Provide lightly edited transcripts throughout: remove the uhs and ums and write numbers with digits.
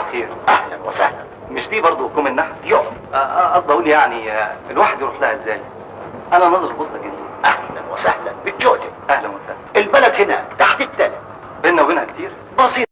الخير. اهلا وسهلا. مش دي برضه كوم النحل؟ يو. قصدي اقول يعني الواحد يروح لها ازاي؟ انا ناظر البوسطه الجديد. اهلا وسهلا بالجودة. اهلا وسهلا. البلد هناك تحت التل. بينا وبينها كتير؟ بسيطة.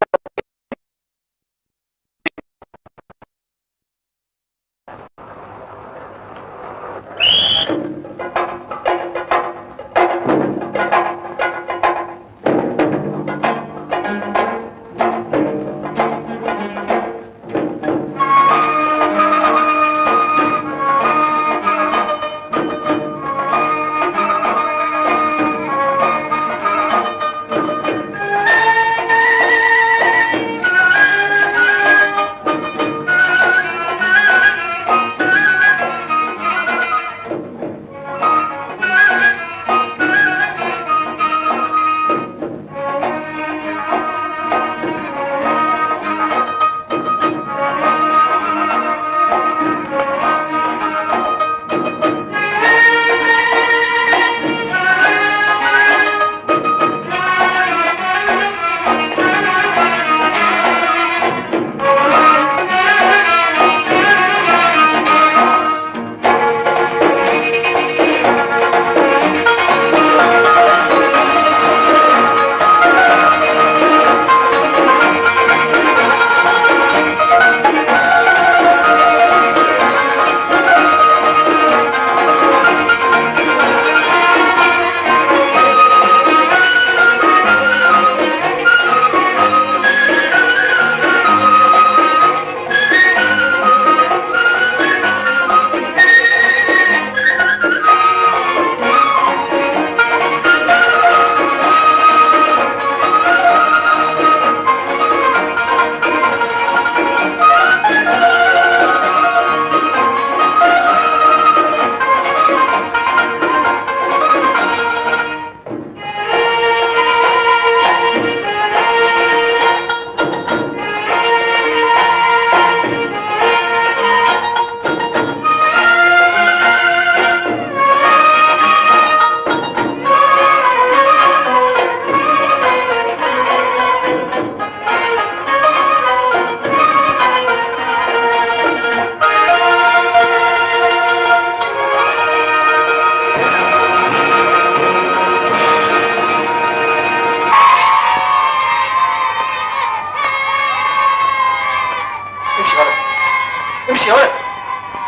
امشي يا ولد،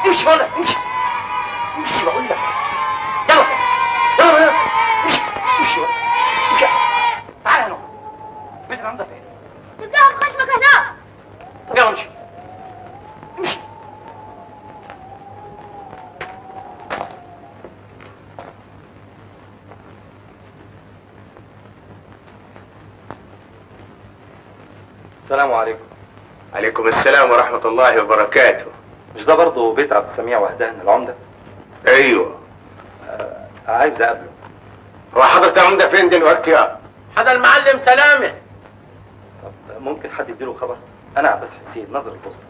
امشي يا ولد، امشي امشي بقول لك. يلا يلا يلا امشي امشي يا ولد، امشي. تعالى هنا. بيت العمدة فين؟ تلقاها بخشمك هناك. طب يلا امشي امشي. السلام عليكم. عليكم السلام ورحمة الله وبركاته. مش ده برضه بيت عبد السميع وهدان العمدة؟ ايوه. عايز اقابله. هو حضرة العمدة فين دلوقتي يا؟ هذا المعلم سلامة. طب ممكن حد يديله خبر؟ انا عباس حسين ناظر البوسطة.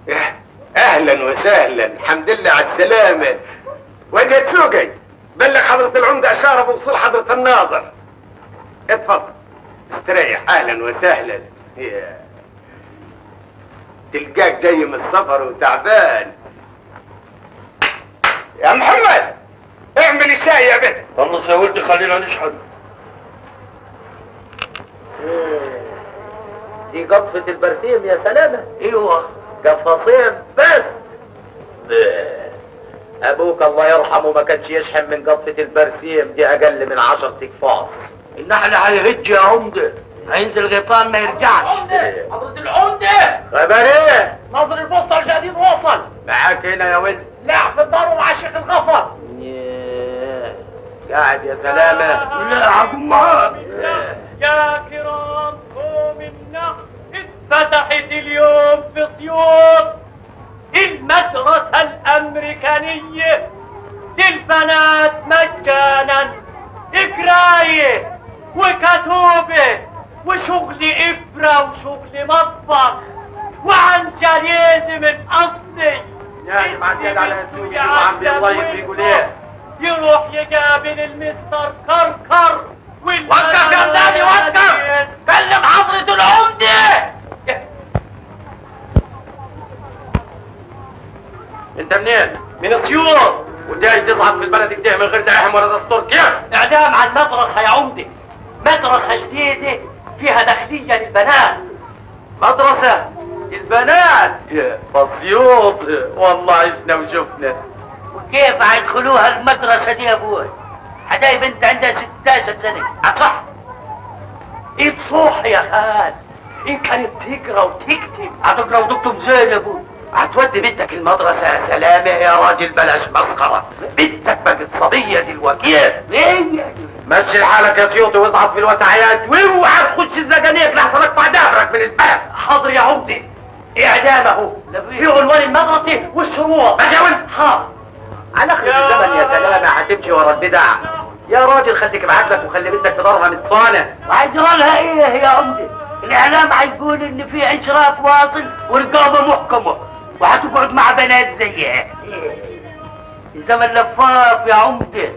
اهلا وسهلا، الحمد لله على السلامة. وجهة سوقي، بلغ حضرة العمدة اشارة بوصول حضرة الناظر. اتفضل استريح. اهلا وسهلا. يا تلقاك جاي من السفر وتعبان. يا محمد اعمل الشاي يا بنت. خلص يا ولدي خلينا نشحن. دي قطفة البرسيم يا سلامة. ايوه قفصين بس. ابوك الله يرحمه ما كانش يشحن من قطفة البرسيم دي اقل من 10 اقفاص. النحل هيهج يا عمدة، هينزل غيطان ما يرجعش. حضرة العمدة خبر ايه؟ ناظر البوسطة الجديد وصل. معاك هنا يا ولد؟ لا في الدار ومع الشيخ الغفر. قاعد يا سلامة. لا هقوم معاك. يا كرام قوم النحل اتفتحت اليوم في سيوط المدرسة الأمريكانية للبنات مجانا، قراية وكتوبة وشغل إبرة وشغل مطبخ وعنجريزي من أصلي. يا معدي على السوق وعم الله بيقول ايه؟ يروح يقابل المستر كركر. وقف يا ولادي وقف، كلم حضرة العمدة. جديدة فيها داخلية للبنات. مدرسة البنات يا بسيوط، والله عشنا وشفنا. وكيف هيدخلوها المدرسة دي يا ابوي؟ هتلاقي بنت عندها 16 سنة، صح؟ ايه تصوح يا خال، ان كانت تقرا وتكتب. هتقرا وتكتب زين يا ابوي. هتودي بنتك المدرسة يا سلامة يا راجل، بلاش مسخرة، بنتك بقت صبية دلوقتي. ايه؟ مشي حالك يا سيوطي واضعف في الوسعيات، واوعى تخش الزجانيك لحسن اقطع دهرك من الباب. حاضر يا عمدة، اعلام اهو في عنوان المدرسة والشروط. ماشي يا ولد. حاضر. على اخر الزمن يا سلامة هتمشي ورا البدع يا راجل، خليك بعقلك وخلي بنتك في دارها متصانة. وهيجرى لها ايه يا عمدة؟ الاعلام هيقول ان في اشراف واصل ورقابة محكمة، وهتقعد مع بنات زيها. الزمن لفاف يا عمدة،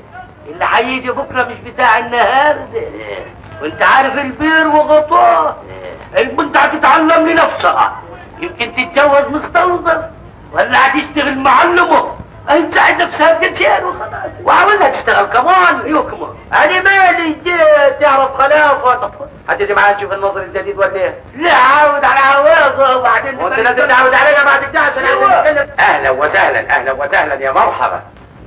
اللي هيجي بكره مش بتاع النهارده، وانت عارف البير وغطاه. البنت هتتعلم لنفسها، يمكن تتجوز مستوظف ولا هتشتغل معلمه، هتساعد نفسها بقرشين وخلاص. وعاوزها تشتغل كمان. ايوه كمان. انا مالي، تعرف خلاص. هتيجي معايا نشوف النظر الجديد ولا ايه؟ لا عاود على عواظه وبعدين. وانت لازم تعود علينا بعد كده عشان نتكلم. اهلا وسهلا، اهلا وسهلا يا مرحبا.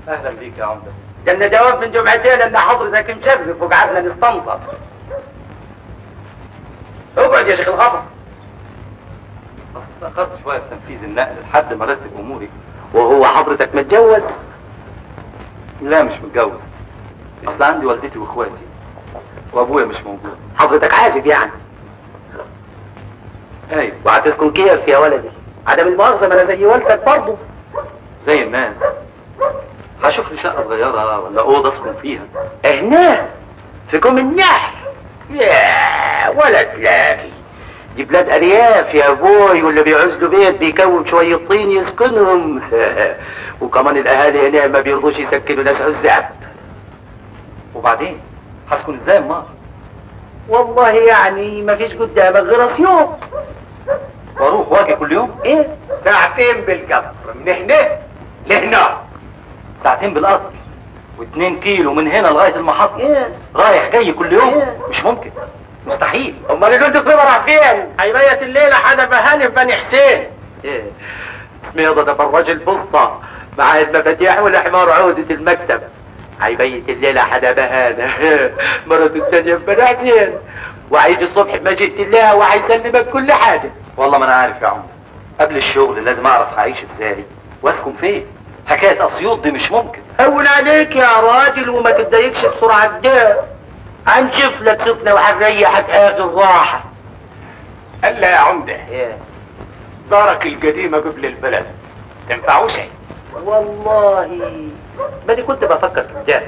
اهلا بيك يا عمده. جالنا جواب من جمعتين ان حضرتك مشرف وقعدنا نستنصر. اقعد يا شيخ الغفر. بس اتاخرت شوية في تنفيذ النقل لحد ما رتب اموري. وهو حضرتك متجوز؟ لا مش متجوز، اصل عندي والدتي واخواتي وابويا مش موجود. حضرتك عازب يعني؟ ايوه. وهتسكن كيف يا ولدي؟ عدم المؤاخذة ما انا زي والدك برضه. زي الناس، هشوف لي شقه صغيرة ولا اوضة اسكن فيها. هنا في كوم النحل يا ولا تلاقي، دي بلاد ارياف يا ابوي، واللي بيعوز له بيت بيكون شوية طين يسكنهم. وكمان الاهالي هنا ما بيرضوش يسكنوا ناس عزاب. وبعدين هسكن ازاي امال؟ والله يعني ما فيش قدامك غير اسيوط. واروح واجي كل يوم؟ ايه؟ ساعتين بالقطر من هنا لهنا. ساعتين بالقطر و2 كيلو من هنا لغاية المحطة. إيه؟ رايح جاي كل يوم؟ إيه؟ مش ممكن، مستحيل. امال الولد صبيبه راح فين؟ هيبيت الليلة حدا بهاني في بني حسين. ايه سميضه ده فراج البسطه مع المفاتيح والحمار عودة المكتب. هيبيت الليلة حدا بهانه مرته الثانية في بني حسين، وهيجي الصبح بمشيئة الله وهيسلمك كل حاجة. والله ما انا عارف يا عمر، قبل الشغل لازم اعرف هعيش ازاي واسكن فين. حكاية اسيوط دي مش ممكن. هون عليك يا راجل وما تتضايقش بسرعة كده، هنشوف لك سكنة وهنريحك اخر راحة. قال يا عمدة، إيه؟ دارك القديمة قبل البلد تنفعوش؟ والله ما دي كنت بفكر في ده.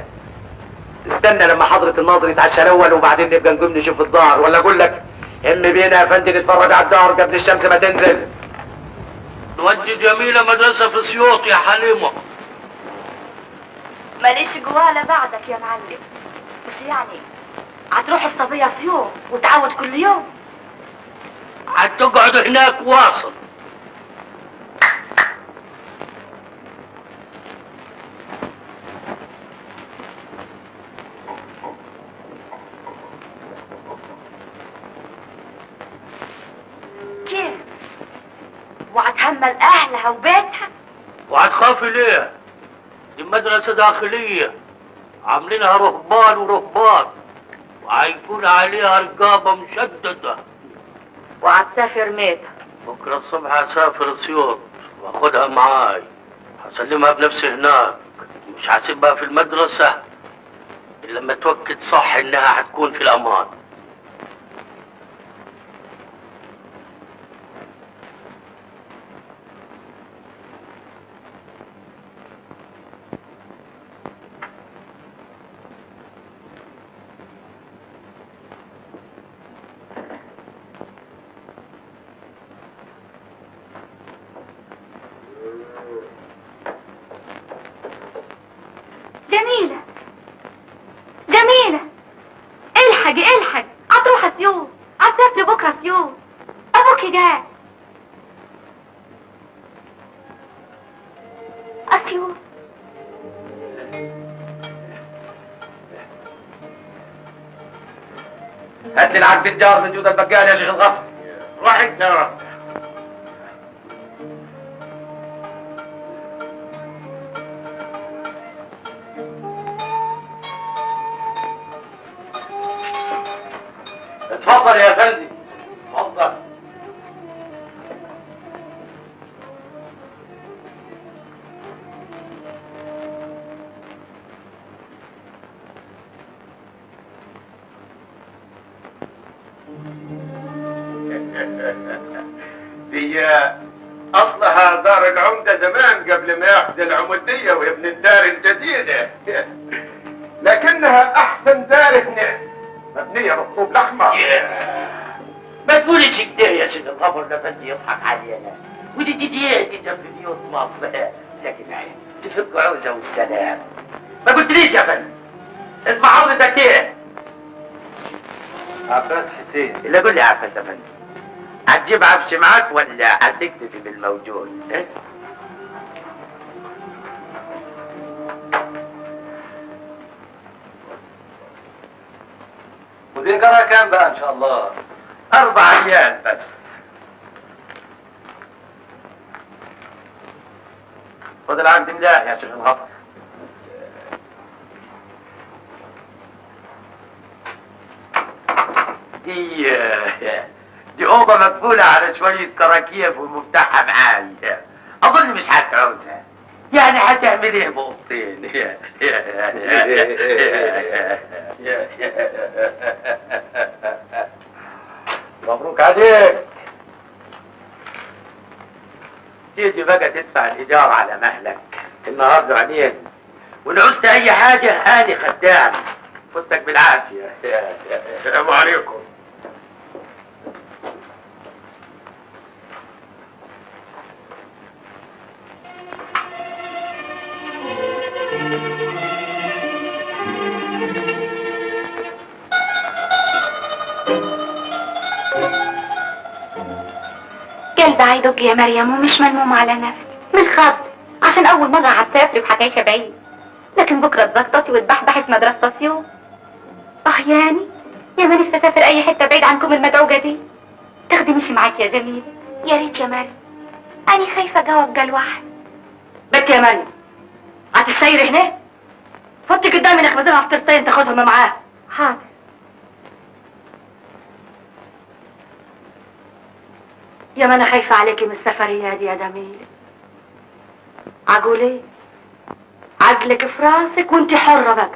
استنى لما حضرة الناظر يتعشى الاول وبعدين نبقى نقوم نشوف الدار، ولا اقول لك هم بينا يا فندم نتفرج على الدار قبل الشمس ما تنزل. نودي جميلة مدرسة في اسيوط يا حليمة. ماليش جواله بعدك يا معلم، بس يعني هتروح الصبية اسيوط وتعود كل يوم؟ هتقعد هناك واصل. كيف؟ وهتهمل اهلها وبيتها؟ وهتخافي ليه؟ دي مدرسة داخلية عاملينها رهبان ورهبان، وهيكون عليها رقابة مشددة. وهتسافر متى؟ بكرة الصبح هسافر اسيوط واخدها معاي، هسلمها بنفسي هناك، مش هسيبها في المدرسة إلا لما اتوكد صح إنها هتكون في الأمان. جميلة جميلة، الحقي الحقي، هتروح اسيوط، هتسافري بكرة اسيوط، ابوكي جاي. اسيوط. هات لي العقد الجار من جود البقال يا شيخ الغفر. روح انت يا رب. اتفضل يا فندي، اتفضل. دي اصلها دار العمدة زمان قبل ما ياخذ العموديه ويبني الدار الجديدة، لكنها احسن دار هنا، مبنية بالطوب الاحمر. ما تقولش كده يا شيخ الغفر، ده فندي يضحك علينا، ودي جديدة جنب بيوت مصر، لكن تفك عوزه والسلام. ما قلتليش يا فندم اسمع حضرتك ايه؟ عباس حسين. اللي قول لي عباس يا فندم، هتجيب عفش معاك ولا هتكتفي بالموجود؟ إيه؟ ودي جرى كام بقى ان شاء الله؟ 4 ريال بس. خد العقد ملاح يا شيخ الغفر. دي اوضة مقفولة على شوية كراكيب ومفتاحها معايا، اظن مش هتعوزها. يعني هتعمل ايه باوضتين؟ مبروك عليك. تيجي بقى تدفع الايجار على مهلك النهارده عينين، وان عوزت اي حاجة هاني خدام. فوتك بالعافية. السلام عليكم. قلبي عايدك يا مريم ومش ملموم على نفسي من خاطر، عشان اول مرة هتسافري وهتعيشي بعيد، لكن بكره تزقطي وتبحبحي في مدرسه سيوم. اه ياني يا ما نفسي اسافر اي حتة بعيد عنكم المدعوجه دي. تاخدينيش معاك يا جميلة؟ يا ريت يا مريم، انا خايفة جواب لوحدي. بنت يا مريم هتستيري هنا؟ فوتي قدامي نخبزلها فطيرتين تاخدهم معاها. حاضر. يا ما انا خايفة عليكي من السفرية دي يا جميلة. عجولي عجلك في راسك وانتي حره بقى.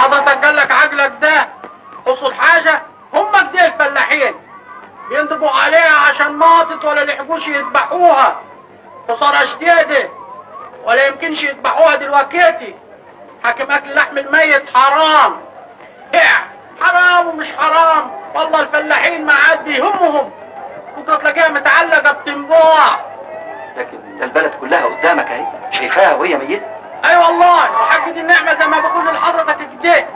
حضرتك قال لك عقلك ده حصل حاجة؟ هم كده الفلاحين بينطبوا عليها عشان ماتت ولا لحقوش يذبحوها، خسارة شديدة ولا يمكنش يذبحوها دلوقتي. حاكم اكل لحم الميت حرام. حرام ومش حرام، والله الفلاحين ما عاد بيهمهم، بكره تلاقيها متعلقة بتنبوع. لكن ده البلد كلها قدامك اهي شايفاها وهي ميتة. اي والله، وحقة النعمة زي ما بقول لحضرتك كده.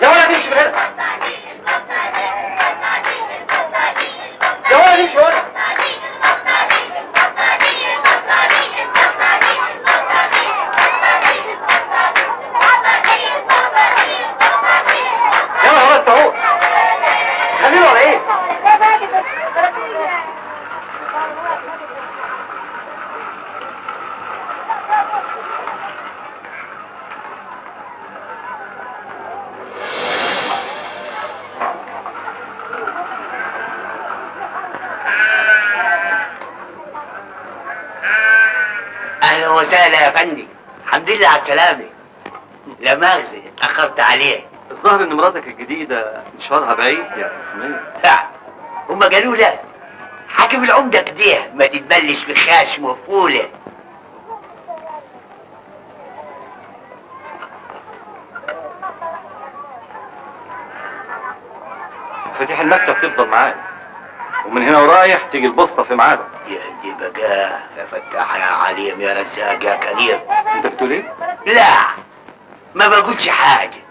يا ولد امشي من هنا، يا ولد امشي من هنا. اهلا وسهلا يا فندي، الحمد لله على السلامة. لا مؤاخذة اتاخرت عليك. الظاهر ان مراتك الجديدة مشوارها بعيد يا سمير. لا هما قالوا لك حاكم العمدة كده ما تتبلش في خشم وفوله. مفاتيح المكتب تفضل معاك، ومن هنا ورايح تيجي البسطه في ميعادك. يا دي بقى يا فتاح يا عليم يا رزاق يا كريم. انت بتقول ايه؟ لا ما بقولش حاجة.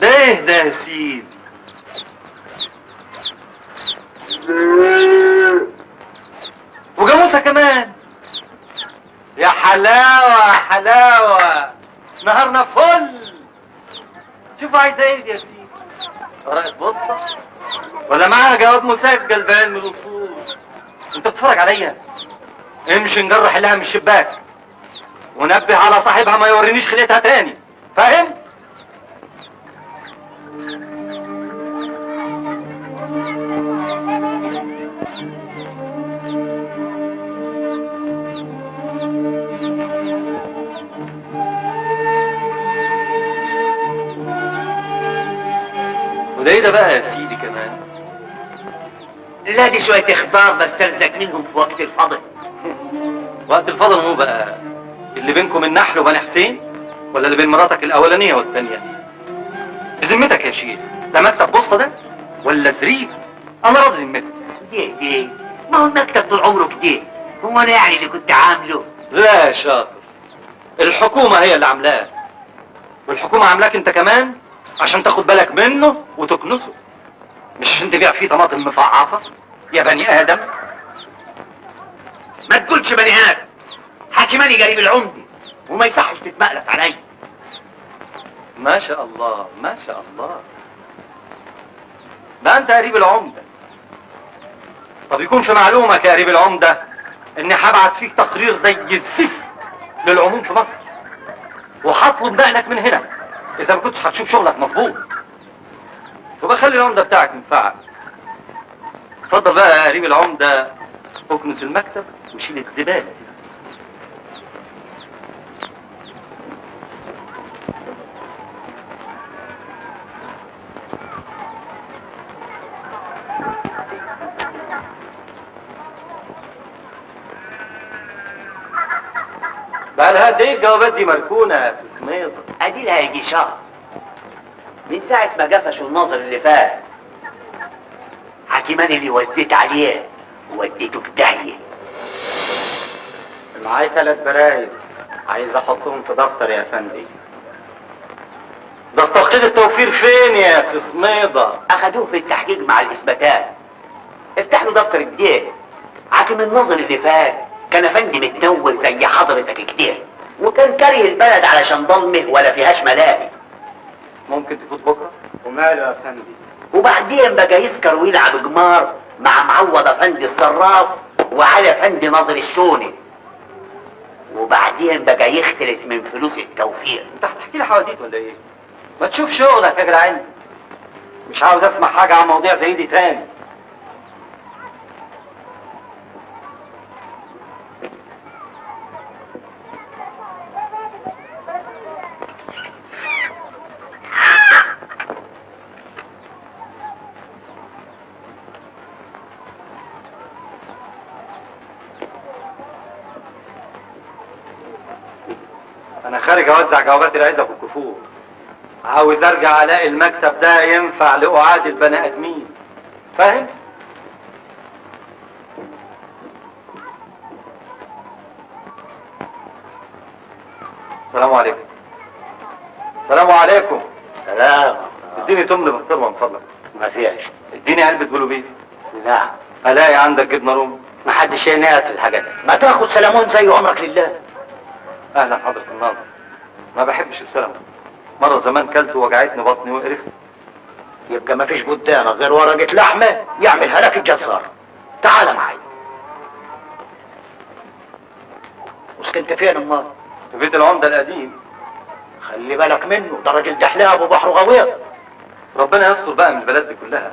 ده ايه ده يا سيدي؟ وجاموسه كمان. يا حلاوة حلاوة، نهارنا فل. شوفوا عايزه ايه يا سيدي؟ ورقة بوسطه ولا معاها جواب مسجل بعلم الاصول؟ انت بتتفرج عليا؟ امشي نجرح لها من الشباك ونبه على صاحبها ما يورينيش خلقتها تاني، فاهم؟ وده ايه ده بقى يا سيدي كمان؟ لا دي شوية اخبار بسترزق منهم في وقت الفضل. وقت الفضل هو بقى اللي بينكم النحل وبني حسين، ولا اللي بين مراتك الأولانية والثانية؟ بذمتك يا شيخ، ده مكتب بوسطة ده ولا زريب؟ أنا راضي ذمتك. ليه؟ ما هو المكتب طول عمره كده، هو أنا يعني اللي كنت عامله؟ لا يا شاطر، الحكومة هي اللي عاملاه، والحكومة عاملاك أنت كمان عشان تاخد بالك منه وتكنسه، مش عشان تبيع فيه طماطم مفعصة يا بني آدم. ما تقولش بني آدم، حاكماني قريب العمدة وما يصحش تتمقلق عليا. ما شاء الله ما شاء الله، ده انت قريب العمدة. طب يكون في معلومك يا قريب العمدة اني هبعت فيك تقرير زي الزفت للعموم في مصر، وهطلب نقلك من هنا اذا ما كنتش هتشوف شغلك مظبوط. وبخلي العمدة بتاعك ينفعك. اتفضل بقى يا قريب العمدة، اكنس المكتب وشيل الزبالة دي. بقى لها قد ايه الجوابات دي مركونة يا سي سميطه؟ ادي لها يجي شهر من ساعة ما قفشوا الناظر اللي فات. حكيمان اللي وزيت عليه وديته في داهية. معايا 3 برايز عايز احطهم في دفتر يا فندي. دفتر قيد التوفير فين يا سي سميطه؟ اخدوه في التحقيق مع الاثباتات. افتح له دفتر الدين. حاكم الناظر اللي فات كان افندي متنور زي حضرتك كتير، وكان كاره البلد علشان ضلمة ولا فيهاش ملاهي. ممكن تفوت بكره؟ وماله يا فندي؟ وبعدين بقى يسكر ويلعب جمار مع معوض افندي الصراف وعلى افندي ناظر الشوني، وبعدين بقى يختلس من فلوس التوفير. انت هتحكي لي حواديت ولا ايه؟ ما تشوف شغلك يا جدعان. مش عاوز اسمع حاجة عن مواضيع زي دي تاني. أنا خارج أوزع جوابات العزب والكفور. عاوز أرجع ألاقي المكتب ده ينفع لأعاد البني آدمين، فاهم؟ السلام عليكم. السلام عليكم. سلام. اديني تمن بسطرمة من فضلك. ما فيهاش. اديني علبة بلوبيف. لا. ألاقي عندك جبنة رومي. ما حدش هنا ياكل الحاجات دي. ما تاخد سلامون زي عمرك لله. اهلا حضرة الناظر. ما بحبش السلمون، مرة زمان كلته وجعتني بطني وقرفت. يبقى ما فيش قدامك غير ورقة لحمة يعملها لك الجزار. تعال معي. وسكنت فين امال؟ في بيت العمدة القديم. خلي بالك منه، ده راجل دحلاب وبحره غويط. ربنا يستر بقى من البلد دي كلها.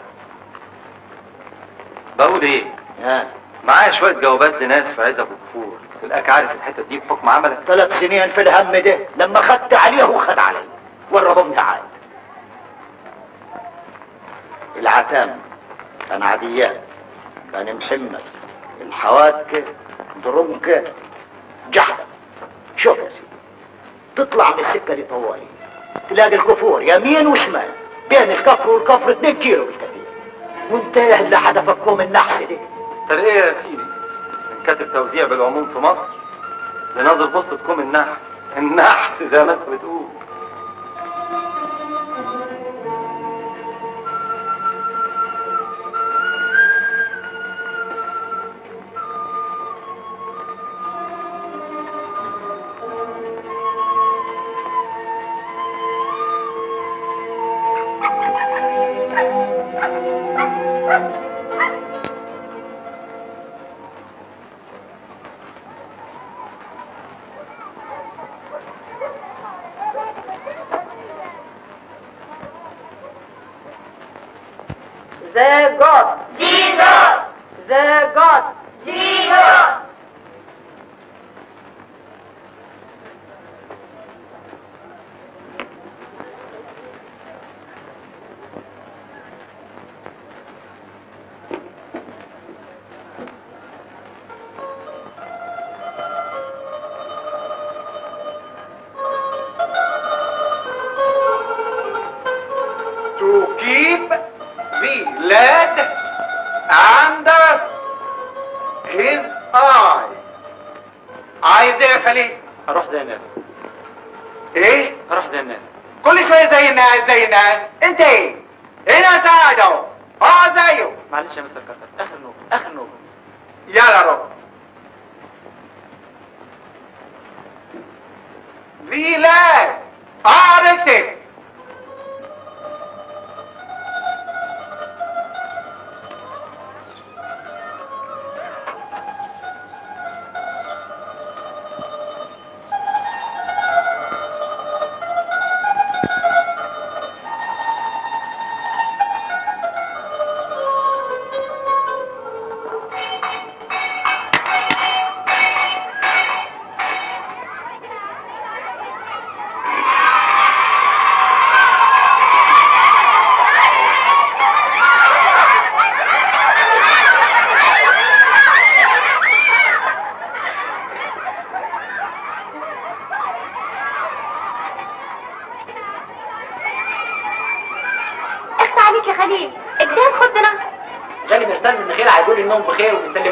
بقول ايه؟ معايا شوية جوابات لناس في عزب وكفور، تلقاك عارف الحتة دي بحكم عملك. 3 سنين في الهم ده، لما خدت عليه وخد علي، ورهم تعال. العتام كان عديان، كان محمد، الحواتكة، درمكة، جحدة. شوف يا سيدي، تطلع من السكة دي طوالي تلاقي الكفور يمين وشمال، بين الكفر والكفر 2 كيلو بالكثير. وانت اللي حدفكم النحس دي. ترقية يا سيدي من كاتب توزيع بالعموم في مصر لناظر بوسطة كوم النحس، النحس زي ما انت بتقول. The God. Jesus. The God. Jesus. To keep the lad under his eye. عايز ايه يا خليل؟ هروح زي الناس. ايه؟ هروح زي الناس. كل شوية زي الناس زي الناس، انت ايه؟ هنا ساعد اهو، اقعد زيه. معلش يا مستر كركر، اخر نوبه، اخر نوبه. يلا روح. The lad اقعد.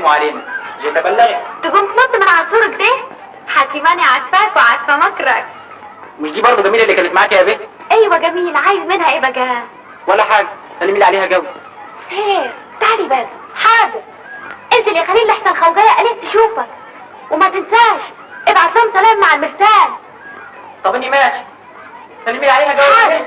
علينا جيت ابلغك. تقوم تنط من على سورك ده؟ حكيماني عارفاك وعارفه مكرك. مش دي برضه جميلة اللي كانت معاك يا بنت؟ ايوه جميل. عايز منها ايه بقى؟ ولا حاجة، سلمي لي عليها جو. خير، تعالي بس. حاضر. انزل يا خليل لحسن خوجايه قالت تشوفك، وما تنساش ابعت لهم سلام مع المرسال. طب اني ماشي، سلمي لي عليها جو. حاضر.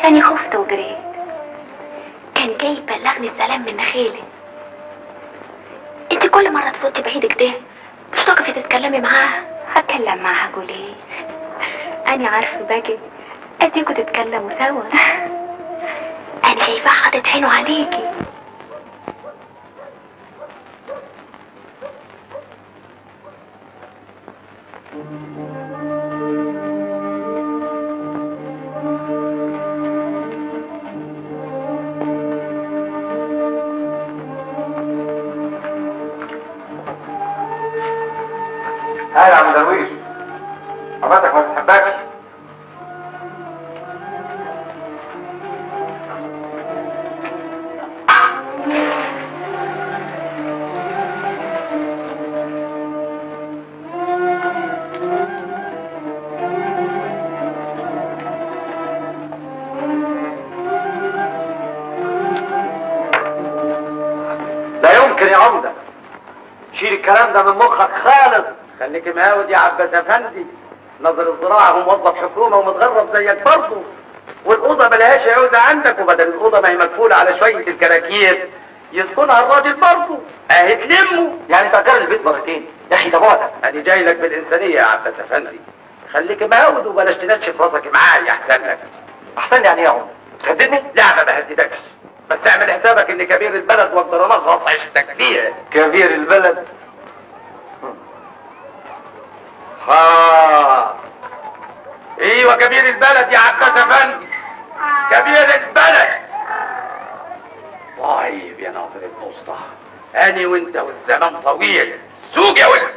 أنا خفت وجريت. كان جاي يبلغني السلام من خيلي. انت كل مرة تفوتي بعيد كده مش تقفي تتكلمي معاها؟ هتكلم معاها اقول ايه؟ أنا عارفة باجي اديكوا تتكلموا سوا. أنا شايفاها حاطط عينه عليكي. عم درويش، حماتك ما بتحبكش. لا يمكن يا عمدة، شيل الكلام ده من مخك خالص. خليك مهاود يا عباس افندي، ناظر الزراعة هو موظف حكومة ومتغرب زيك برضه، والاوضه ملهاش عوزه عندك، وبدل الاوضة ما هي مكفوله على شوية الكراكيب يسكنها الراجل برضه، اهي تلمه. يعني تأجر البيت مرتين يا اخي، ده بعدك. انا جاي لك بالانسانية يا عباس افندي، خليك مهاود وبلاش تنشف راسك معايا، احسن لك. احسن يعني ايه يا عمده؟ تهددني؟ لا ما بهددكش، بس اعمل حسابك ان كبير البلد واقدر الغص عيشتك فيها. كبير البلد؟ ها ايوه كبير البلد يا عباس افندي، كبير البلد. طيب يا ناظر البوسطه، اني وانت والزمان طويل، سوق يا ولد.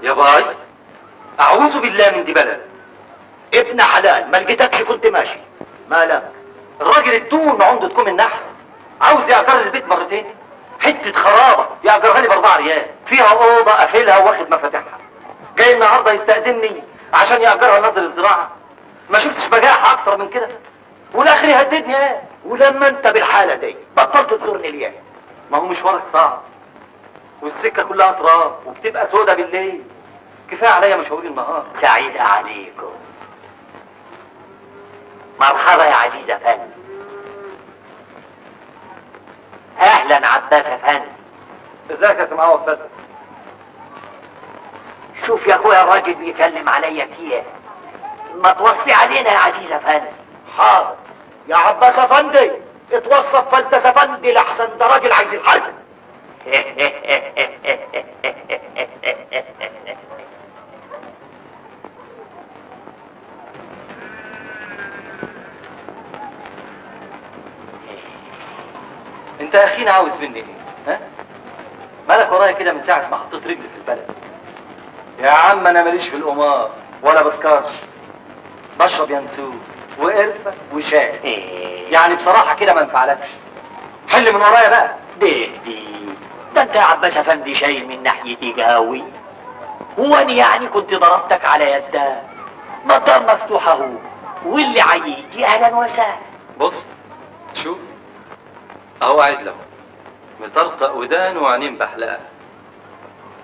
يا باي، اعوذ بالله من دي بلد. ابن حلال ما لقيتكش كنت ماشي، مالك؟ الراجل الدون عمدة كوم النحس عاوز يأجر البيت مرتين، حتة خرابة يأجرها لي ب4 ريال، فيها أوضة قافلها واخد مفاتيحها. جاي النهارده يستأذنني عشان يأجرها ناظر الزراعة. ما شفتش بجاحة أكتر من كده، والآخر يهددني. ايه ولما أنت بالحالة دي بطلت تزورني ليه؟ ما هو مشوارك صعب والسكة كلها تراب وبتبقى سودة بالليل، كفاية عليا مشاوير النهار. سعيدة عليكم. مرحبا يا عزيز افندي. اهلا عباس افندي. ازيك يا سمعاوي افندي؟ شوف يا اخويا الراجل بيسلم عليا فيها، ما توصي علينا يا عزيز افندي. حاضر يا عباس افندي، اتوصف فلتس افندي لحسن ده راجل عايز الحرب. انت يا اخينا عاوز مني ايه؟ ها؟ مالك ورايا كده من ساعة ما حطيت رجلي في البلد؟ يا عم انا ماليش في القمار ولا بسكرش، بشرب ينسون وقرفة وشاي. يعني بصراحة كده ما انفعلكش. حل من ورايا بقى. دي ده انت يا عباس افندي شايل من ناحيتي قوي. هو انا يعني كنت ضربتك على يدك؟ ما الدار مفتوحة اهو، واللي عيجي اهلا وسهلا. بص شوف اهو قاعد له مطرطق ودان وعينين بحلقة،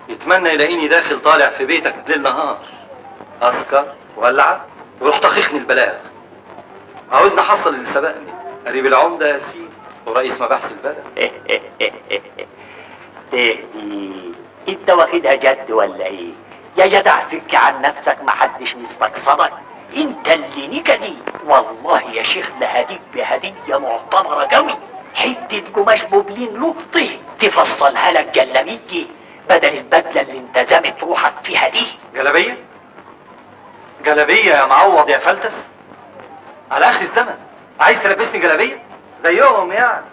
يتمنى يلاقيني داخل طالع في بيتك ليل نهار، اسكر والعب ويروح طخخني البلاغ. عاوزني احصل اللي سبقني، قريب العمدة يا سيدي ورئيس مباحث البلد. ايه دي؟ انت واخدها جد ولا ايه؟ يا جدع فك عن نفسك، محدش مستقصدك، انت اللي نكدي. والله يا شيخ لهديك بهديه معتبره قوي، حتة قماش بوبلين لقطة تفصلها لك جلابية بدل البدلة اللي انت زمت روحك فيها دي. جلابية؟ جلابية يا معوض يا فلتس؟ على اخر الزمن عايز تلبسني جلابية؟ زيهم يعني.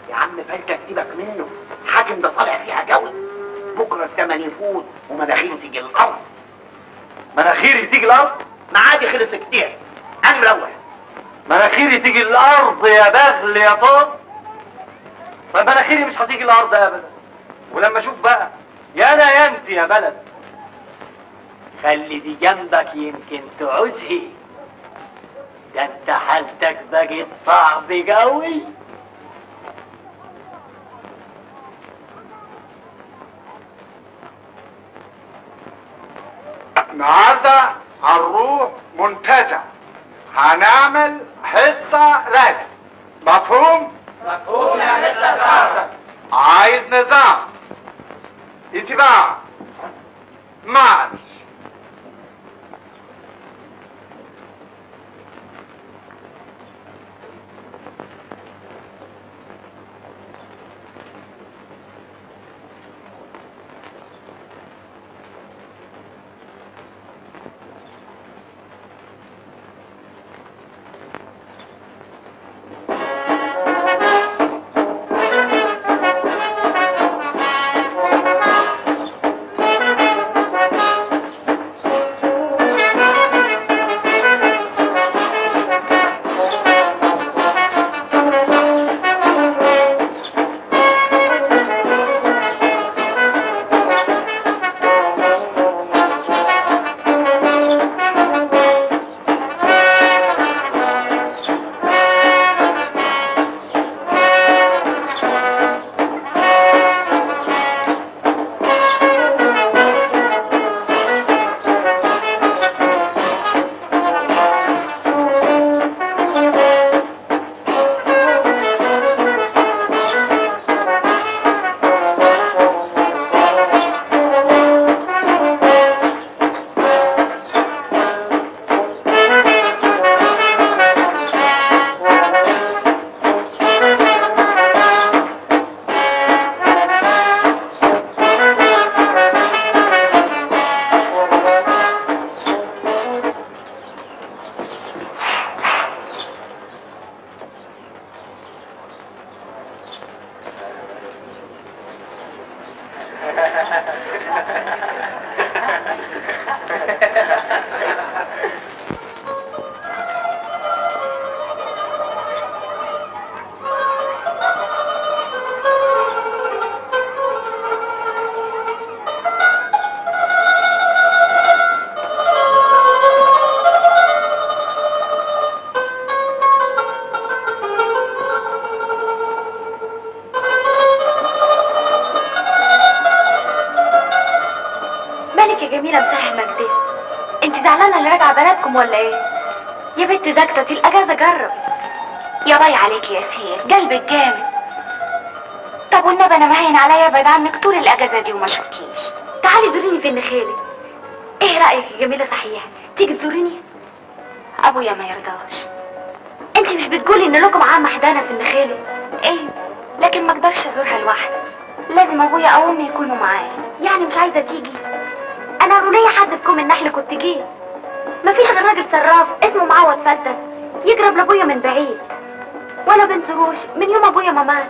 يا عم فلتس سيبك منه، حاكم ده طالع فيها قوي، بكره الزمن يفوت ومناخيره تيجي الارض. مناخيري تيجي الارض؟ معادي خلص كتير، انا مروح. مناخيري تيجي الارض يا بغل يا طاط؟ ما مناخيري مش هتيجي الارض ابدا. ولما اشوف بقى يا انا يا انت يا بلد. خلي دي جنبك يمكن تعوزهي، ده انت حالتك بقت صعب قوي. النهارده هنروح منتزه، هنعمل حصة رسم، مفهوم؟ مفهوم يا مستر كارتر. عايز نظام، اتباع، مارش. ولا ايه؟ يا بنت زكتتي الاجازة جرب. يا باي عليك يا سهير، قلبك جامد. طب والنبي انا مهين عليا ابعد عنك طول الاجازة دي وما اشوفكيش. تعالي زوريني في النخيله. ايه رايك يا جميلة؟ صحيح تيجي تزوريني؟ ابويا ما يرضاش. انت مش بتقولي ان لكم عمه حدانا في النخيله؟ ايه، لكن ما اقدرش ازورها لوحدي، لازم ابويا او امي يكونوا معايا. يعني مش عايزه تيجي؟ انا لو ليا حد في كوم النحل كنت جيت. مفيش غير راجل صراف اسمه معوض فلتس يجرب لابويا من بعيد، ولا بنزروش من يوم ابويا ما مات.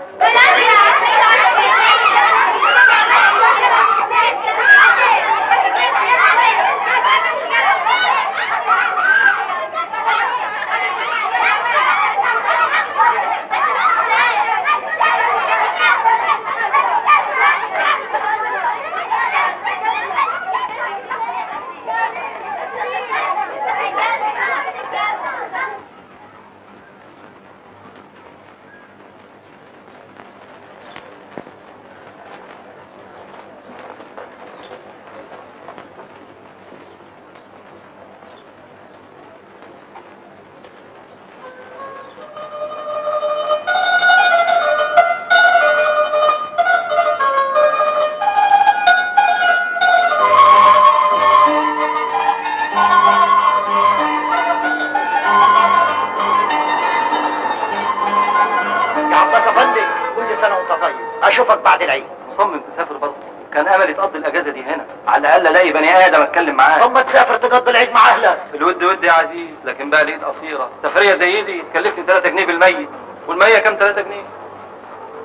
اشوفك بعد العيد. مصمم تسافر برضه؟ كان املي تقضي الاجازة دي هنا، على الاقل الاقي بني ادم اتكلم معاه. طب ما تسافر تقضي العيد مع اهلك. الود ود يا عزيز، لكن بقى الايد قصيرة، سفرية زي دي تكلفني 3 جنيه بالميت، والمية كام؟ 3 جنيه.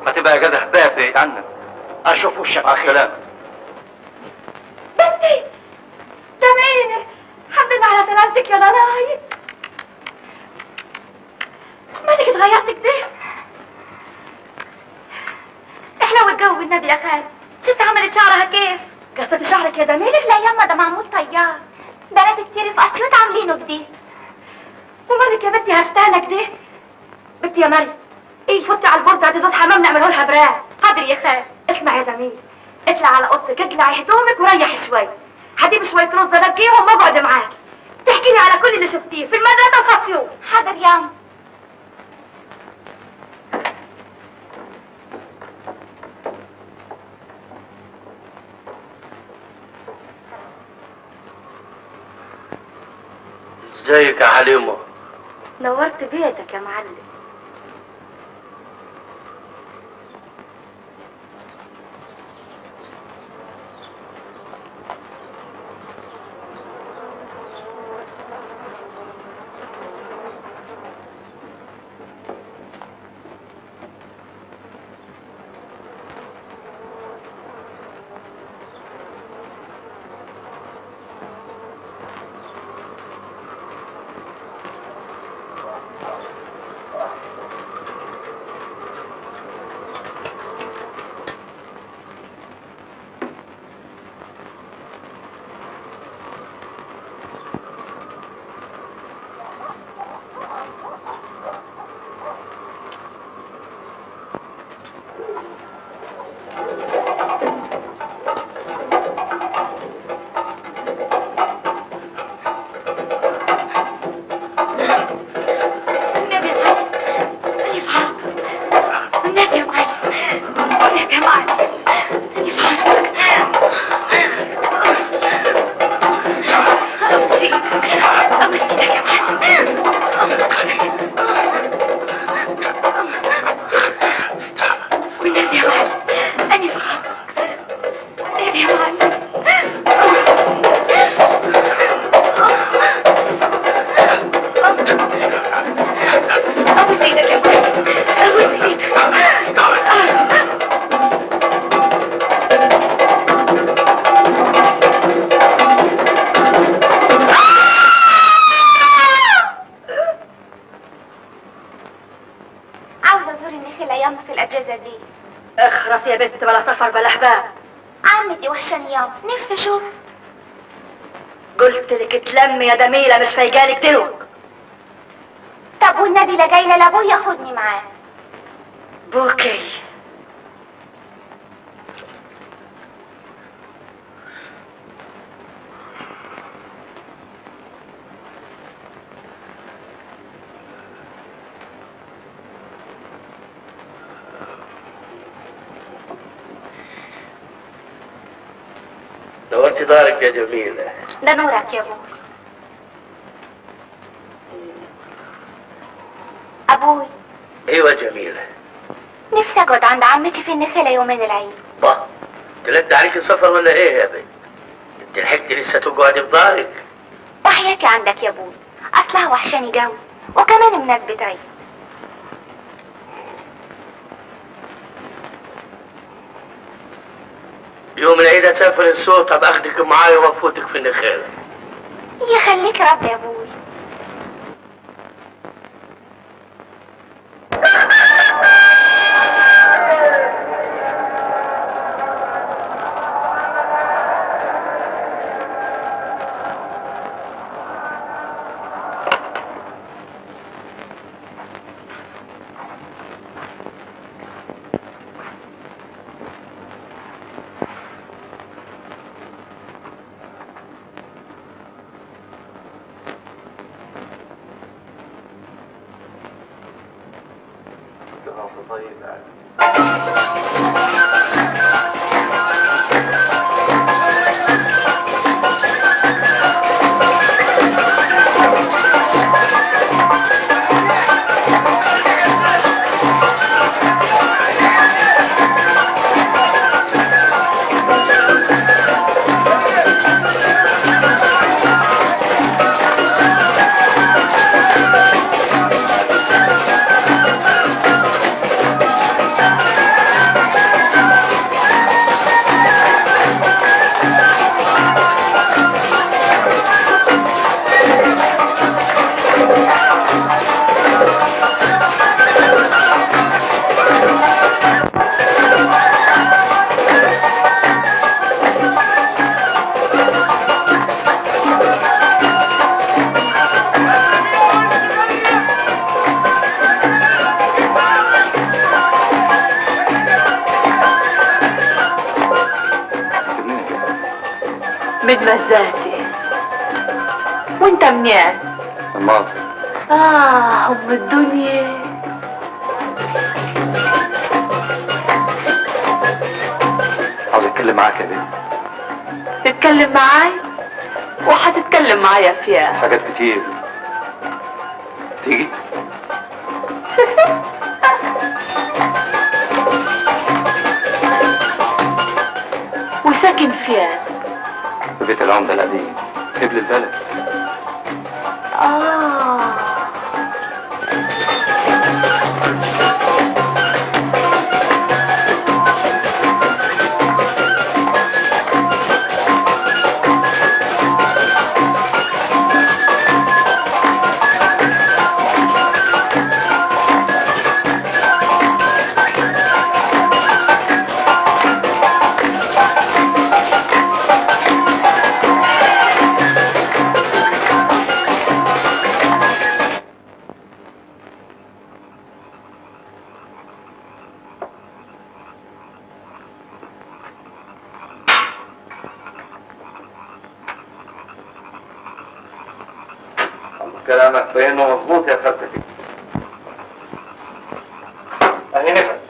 هتبقى اجازه هباب بعيد عنك. اشوف وشك. مع السلامة. بنتي جميلة، الحمد لله على سلامتك يا ضناي. مالك اتغيرت كده؟ احنا والجو بالنبي يا خالد، شفت عملت شعرها كيف؟ قصت شعرك يا جميلة؟ لا يما ده معمول طيار، بنات كتير في اسيوط عاملينه كده. ومالك يا بنتي هستانك ده؟ بنتي يا مريم، ايه فوتي على البورده هتدوس حمام نعمله لها براء. حاضر يا خالد. اسمع يا جميل، اطلع على اوضتك، اقلعي هدومك وريحي شوية، هجيب شوية رز انقيهم واقعد معاكي، تحكي لي على كل اللي شفتيه في المدرسة وفي اسيوط. حاضر ياما. ازيك يا حليمة؟ نورت بيتك يا معلم. الاجازة دي. اخرس يا بنت، بلا سفر بلا هباب. عمتي وحشاني يابا، نفسي اشوف. قلت لك اتلمي يا جميلة، مش فايقالك دلوك. طب والنبي لا جايله لابويا خدني معاه. بوكي نورتي دارك يا جميلة. ده نورك يا ابوي. ابوي. ايوه جميلة. نفسي اقعد عند عمتي في النخيلة يومين العيد. با تلد عليك السفر ولا ايه يا بنت؟ انت لحقتي لسه تقعدي في دارك؟ وحياتي عندك يا ابوي، اصلها وحشاني جو، وكمان مناسبة عيد. يوم العيد اسافر السوق، ابقى اخدك معايا وافوتك في النخيله. يخليك رب يا ابوي. من مزاتي. وانت منين؟ من مصر. ام الدنيا. عاوز اتكلم معاك يا بنت. تتكلم معاي؟ وحتتكلم معايا فيها حاجات كتير. تيجي؟ وساكن فين؟ في بيت العمدة القديم قبل البلد. كلامك بينه مظبوط يا خالتي. اهي نفت.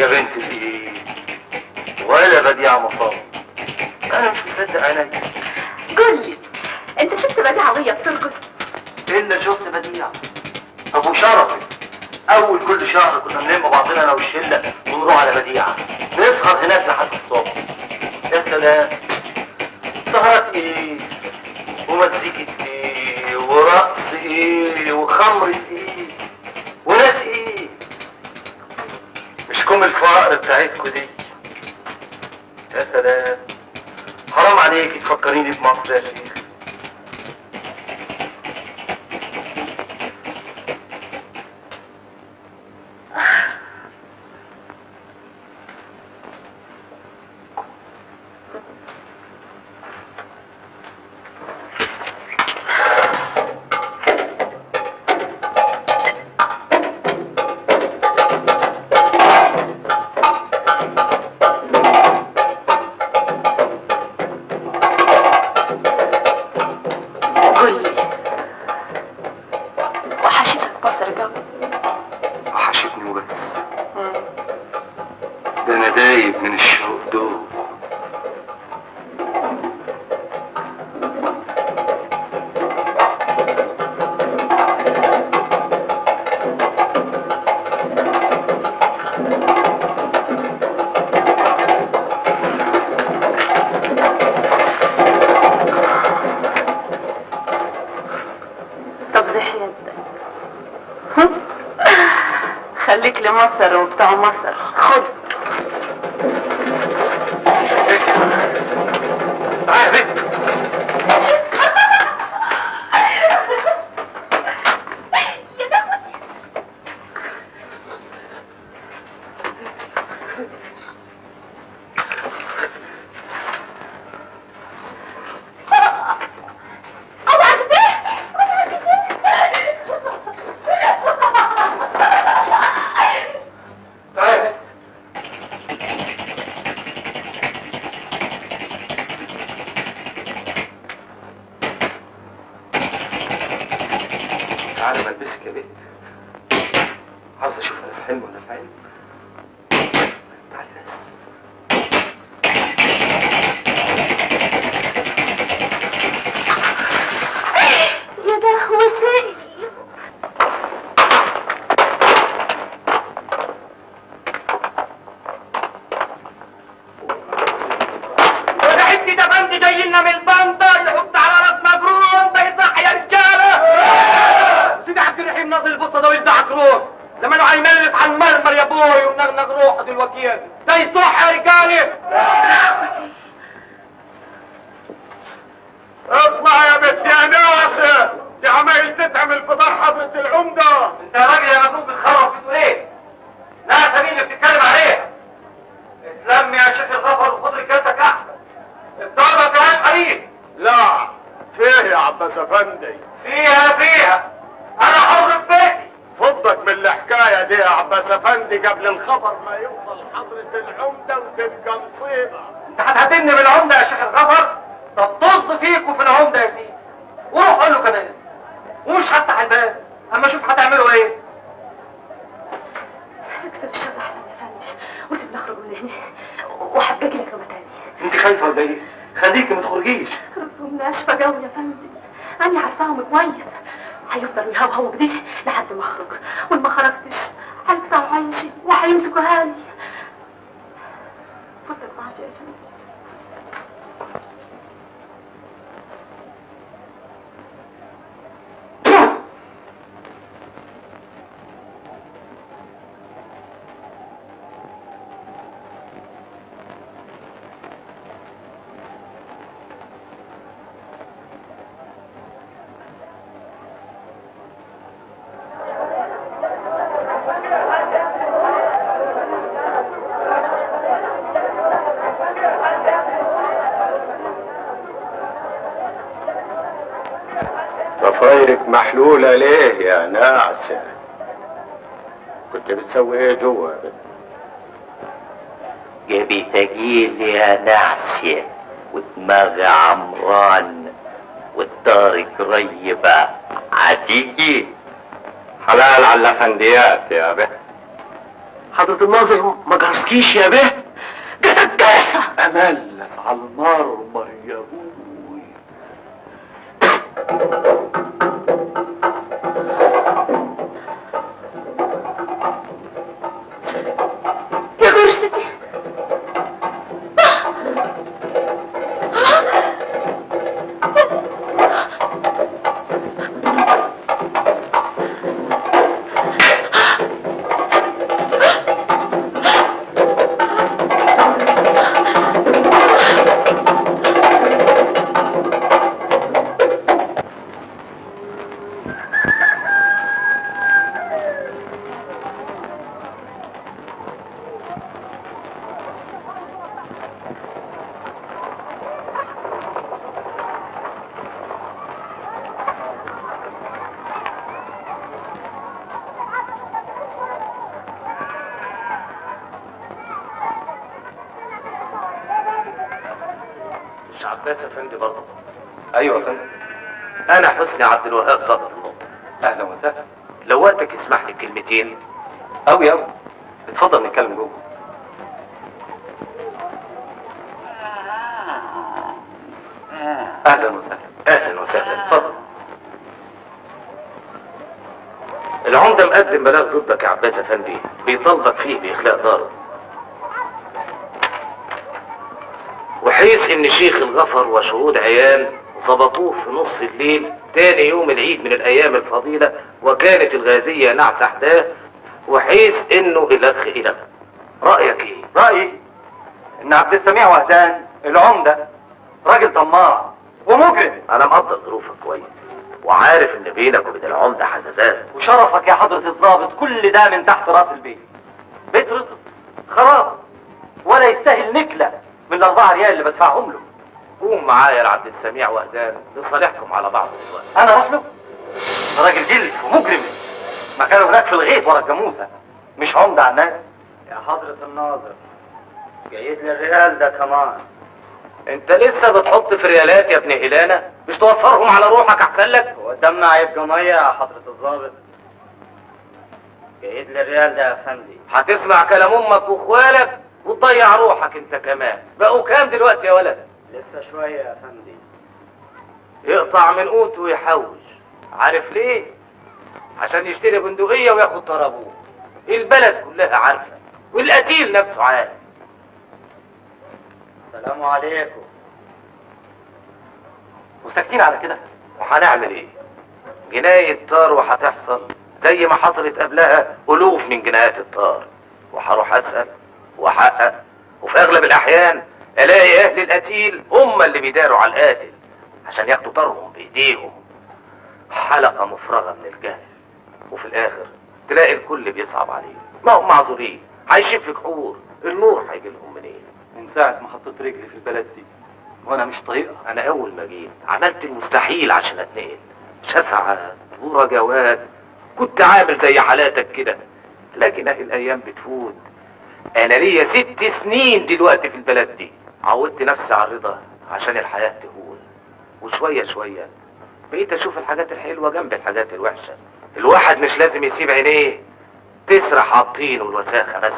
يا بنت الايه، ولا بديعة مصاب. انا مش مصدق عيني. قول لي انت شفت بديعة وهي بترقص؟ الا شفت بديعة. ابو شرفي اول كل شهر كنا بنلم بعضنا انا والشله ونروح على بديعة نسهر هناك لحد الصبح. يا سلام، سهرات ايه ومزيكة ايه ورقص ايه وخمرة ايه وناس ايه. مش كم الفقر بتاعتكوا دي. يا سلام، حرام عليك تفكريني بمصر يا شيخ. خليك لمصر وبتاع مصر. خد تعالى يا بنت. قبل الخبر ما يوصل حضرة العمدة وتبقى مصيبة. انت هتهددني بالعمدة يا شيخ الغفر؟ طب طز فيك وفي العمدة يا سيدي، وروح قول له كمان، ومش هفتح الباب اما اشوف هتعملوا ايه. اكسب الشر احسن يا فندم وسيبني اخرج من هنا وهبقى لك يوم تاني. انت خايفة ولا ايه؟ خليكي ما تخرجيش. رسوم ناشفة جو يا فندم، انا عارفاهم كويس، هيفضلوا يهوهوا كده لحد ما اخرج، وان ما خرجتش هيقطعوا عيشي وهيمسكوا هالي. اتفضل معاك يا فندم. ضفايرك محلولة ليه يا ناعسة؟ كنت بتسوي ايه جوه يا بنت؟ جابي تجيل يا نعسة ودماغي عمران والدار قريبة عتيجي. حلال على الافنديات يا بنت. حضرة الناظر ما جرسكيش يا به؟ جاتك جاسة. املس على المرمر يا ابوي. يا جرستي. عباس افندي برضه؟ ايوه يا فندم. انا حسني عبد الوهاب ظابط النقطة. اهلا وسهلا. لو وقتك يسمح لي بكلمتين. اوي اوي، اتفضل نتكلم جوه. اهلا وسهلا. اهلا وسهلا، اتفضل. العمدة مقدم بلاغ ضدك يا عباس افندي، بيطالبك فيه باخلاء داره، وحيث ان شيخ الغفر وشهود عيان ظبطوه في نص الليل تاني يوم العيد من الايام الفضيلة، وكانت الغازية نعس احداه، وحيث انه الخ الخ. رايك ايه؟ رايي ان عبد السميع وهدان العمدة راجل طماع ومجرم. انا مقدر ظروفك كويس، وعارف ان بينك وبين العمدة حزازات. وشرفك يا حضره الضابط كل ده من تحت راس البيت. بيت رطب خراب ولا يستاهل نكله من ال4 ريال اللي بدفعهم له. قوم معايا يا عبد السميع وهدان لصالحكم على بعض دلوقتي. انا اروح له؟ ده راجل جلد ومجرم، مكانه هناك في الغيط ورا الجاموسة، مش عمده على الناس. يا حضرة الناظر جايب لي الريال ده كمان. انت لسه بتحط في ريالات يا ابن هلانه؟ مش توفرهم على روحك احسن لك؟ هو الدم هيبقى مية يا حضرة الظابط؟ جايب لي الريال ده يا فندي. هتسمع كلام امك واخوالك وتضيع روحك انت كمان. بقوا كام دلوقتي يا ولد؟ لسه شوية يا فندي. يقطع من قوته ويحوش، عارف ليه؟ عشان يشتري بندقية وياخد طرابوه. البلد كلها عارفة، والقتيل نفسه عارف. السلام عليكم. وساكتين على كده؟ وهنعمل ايه؟ جناية طار وهتحصل زي ما حصلت قبلها ألوف من جنايات الطار، وهروح أسأل واحقق، وفي اغلب الاحيان الاقي اهل القتيل هم اللي بيداروا على القاتل عشان ياخدوا طارهم بايديهم. حلقة مفرغة من الجهل، وفي الاخر تلاقي الكل بيصعب عليه. ما هم معذورين، عايشين في كحور، النور هيجي لهم منين؟ من ساعة ما حطيت رجلي في البلد دي وانا مش طايقها. انا اول ما جيت عملت المستحيل عشان اتنقل، شفعات ورجوات، كنت عامل زي حالاتك كده، لكن اهي الايام بتفوت. انا ليا 6 سنين دلوقتي في البلد دي، عودت نفسي على الرضا عشان الحياة تهون، وشوية شوية بقيت اشوف الحاجات الحلوة جنب الحاجات الوحشة. الواحد مش لازم يسيب عينيه تسرح على الطين والوساخة بس.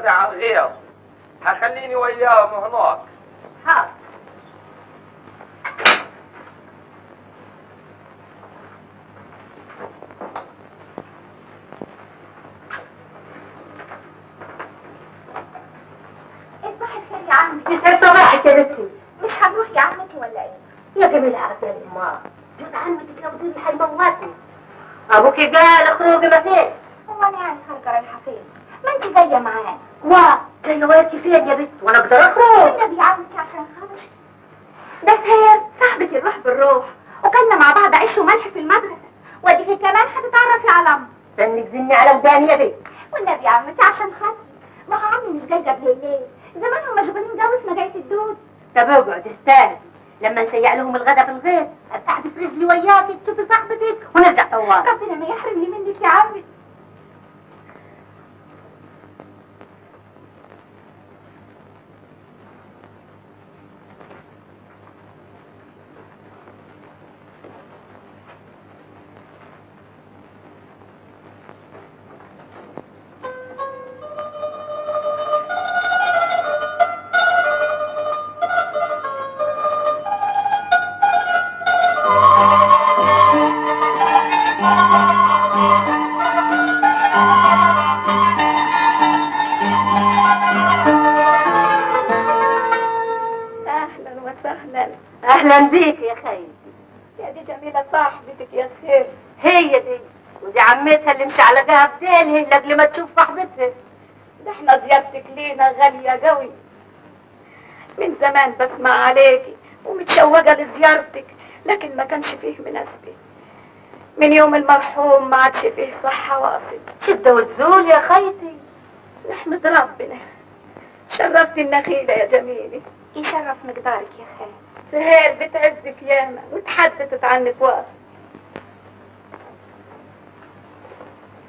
الغدا على الغيط، هخليني وياهم هناك. حاضر. صباح الخير يا عمتي. يسعد صباحك يا بنتي. مش هنروح يا عمتي ولا ايه؟ يا جميل عرفان امها، جوز عمتك لو دي هيموتني. ابوكي قال خروجي ما فيش. هو انا يعني خارجه رايحة فين؟ ما انت جاية معانا. وا جاية وراكي فين يا بنت؟ وانا اقدر اخرج؟ والنبي يا عمتي عشان خاطري. ده سهير صاحبة الروح بالروح، وكلنا مع بعض عيش وملح في المدرسة، واديكي كمان هتتعرفي على امي. استني تزني على وداني يا بنت. والنبي يا عمتي عشان خاطري، ما هو عمي مش جاي قبل الليل، زمانهم مشغولين قوي في مجاية الدود. طب اقعد استاهل، لما نشيع لهم الغدا في الغيط افتح في رجلي وياكي تشوفي صاحبتك ونرجع طوال. ربنا ما يحرمني منك يا عمي. اهلا بيك يا خيتي. يا دي جميلة صاحبتك يا خير. هي دي، ودي عمتها اللي مش على جهة بديلها لاجل ما تشوف صاحبتها. ده احنا زيارتك لينا غالية قوي، من زمان بسمع عليكي ومتشوقه لزيارتك، لكن ما كانش فيه مناسبة. من يوم المرحوم ما عادش فيه صحة واصل. شده وتزول يا خيتي. نحمد ربنا. شرفتي النخيله يا جميلة. يشرف مقدارك يا خالي. سهير بتعزك ياما وتحدثت عنك واصل.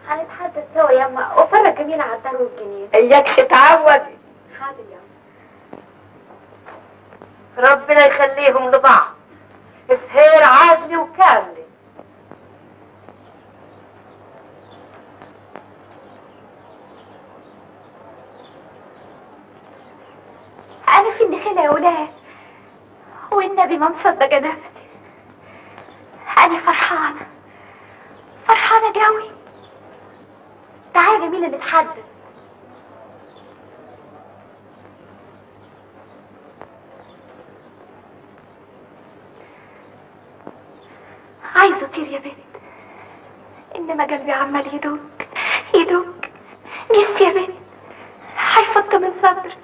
هنتحدث سوا ياما، وفرج جميلة على الدار والجنين. اياكش تعودي. حاضر ياما. ربنا يخليهم لبعض. سهير عادلة وكاملة. أنا في النخيلة يا ولاد، والنبي ما مصدقة نفسي. أنا فرحانة فرحانة قوي. تعالي يا جميلة نتحدث. عايزة أطير يا بنت، إنما قلبي عمال يدق يدق. جسي يا بنت هيفط من صدري.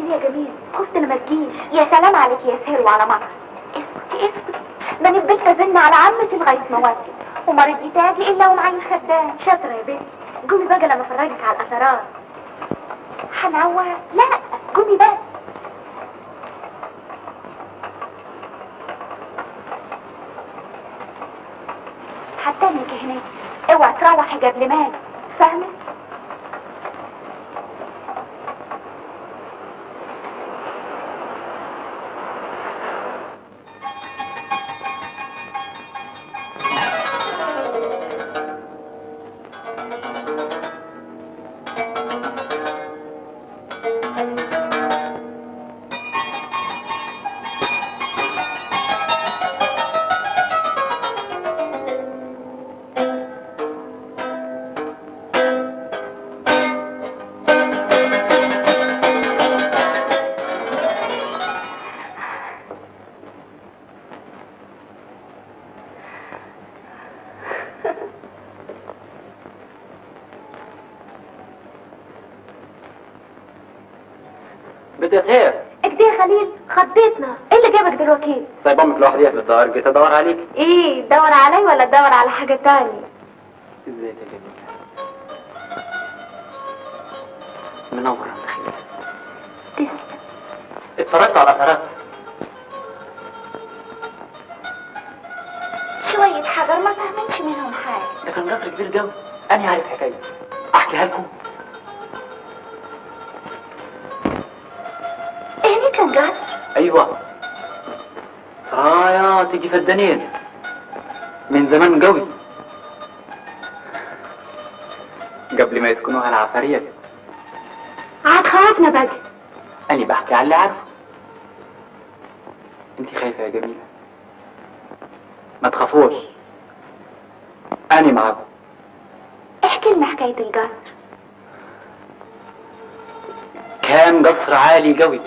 ليه يا جميل؟ خفت لما تجيش. يا سلام عليك يا سهر وعلى مطر. اسكتي اسكتي، ده انا فضلت ازن على عمتي لغاية ما وافقت، وما رضيت اجي الا ومعايا الخدام. شاطرة يا بنتي، قومي بقى لما افرجك على الاثارات. هنعوق؟ لا قومي بس. هستنك هناك، اوعي تروحي قبل ما اجي، فاهمه؟ اكدي يا خليل، خضيتنا. ايه اللي جابك دلوقتي؟ سايب امك لوحديها في الدار، جيت ادور عليك. ايه، تدور علي ولا تدور على حاجة تانية؟ ازيك يا جميلة؟ منورة يا خليل. تسلم. اتفرجت على اثارات؟ شوية حجر ما فهمتش منهم حاجة. ده كان قصر كبير قوي، انا عارف حكايته، احكيها لكم؟ كان قصر؟ ايوه، سرايا تيجي فدانين من زمان قوي، قبل ما يسكنوها العفاريت. عاد خوفنا بقى. انا بحكي على اللي عارفه. انت خايفة يا جميلة؟ ما تخافوش، انا معاكم. احكي لنا حكاية القصر. كان قصر عالي قوي،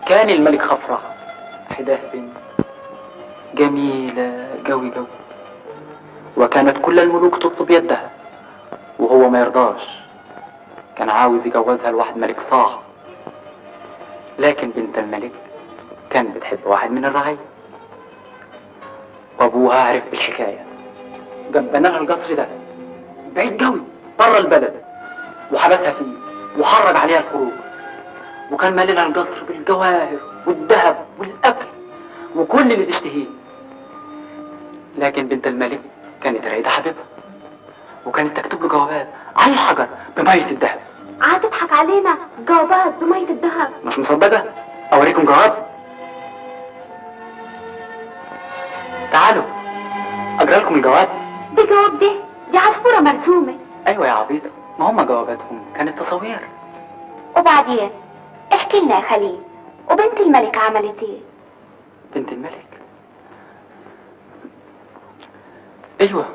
كان الملك خفرع حداه بنت جميلة قوي قوي، وكانت كل الملوك تطلب يدها وهو ما يرضاش. كان عاوز يجوزها لواحد ملك صاع، لكن بنت الملك كان بتحب واحد من الرعية، وابوها عرف بالحكاية، جنبنا لها القصر ده بعيد قوي بره البلد، وحبسها فيه وحرج عليها الخروج، وكان ماللها القصر بالجواهر والذهب والاكل وكل اللي تشتهيه. لكن بنت الملك كانت رايده حبيبها، وكانت تكتب له جوابات على الحجر بميه الذهب. عاد تضحك علينا؟ جوابات بميه الذهب؟ مش مصدقه؟ اوريكم جواب. تعالوا اجرى لكم الجواب. دي جواب؟ دي عصفوره مرسومه. ايوه يا عبيطه، ما هم جواباتهم كانت تصاوير. وبعدين احكي لنا يا خليل، وبنت الملك عملت ايه؟ بنت الملك؟ ايوه،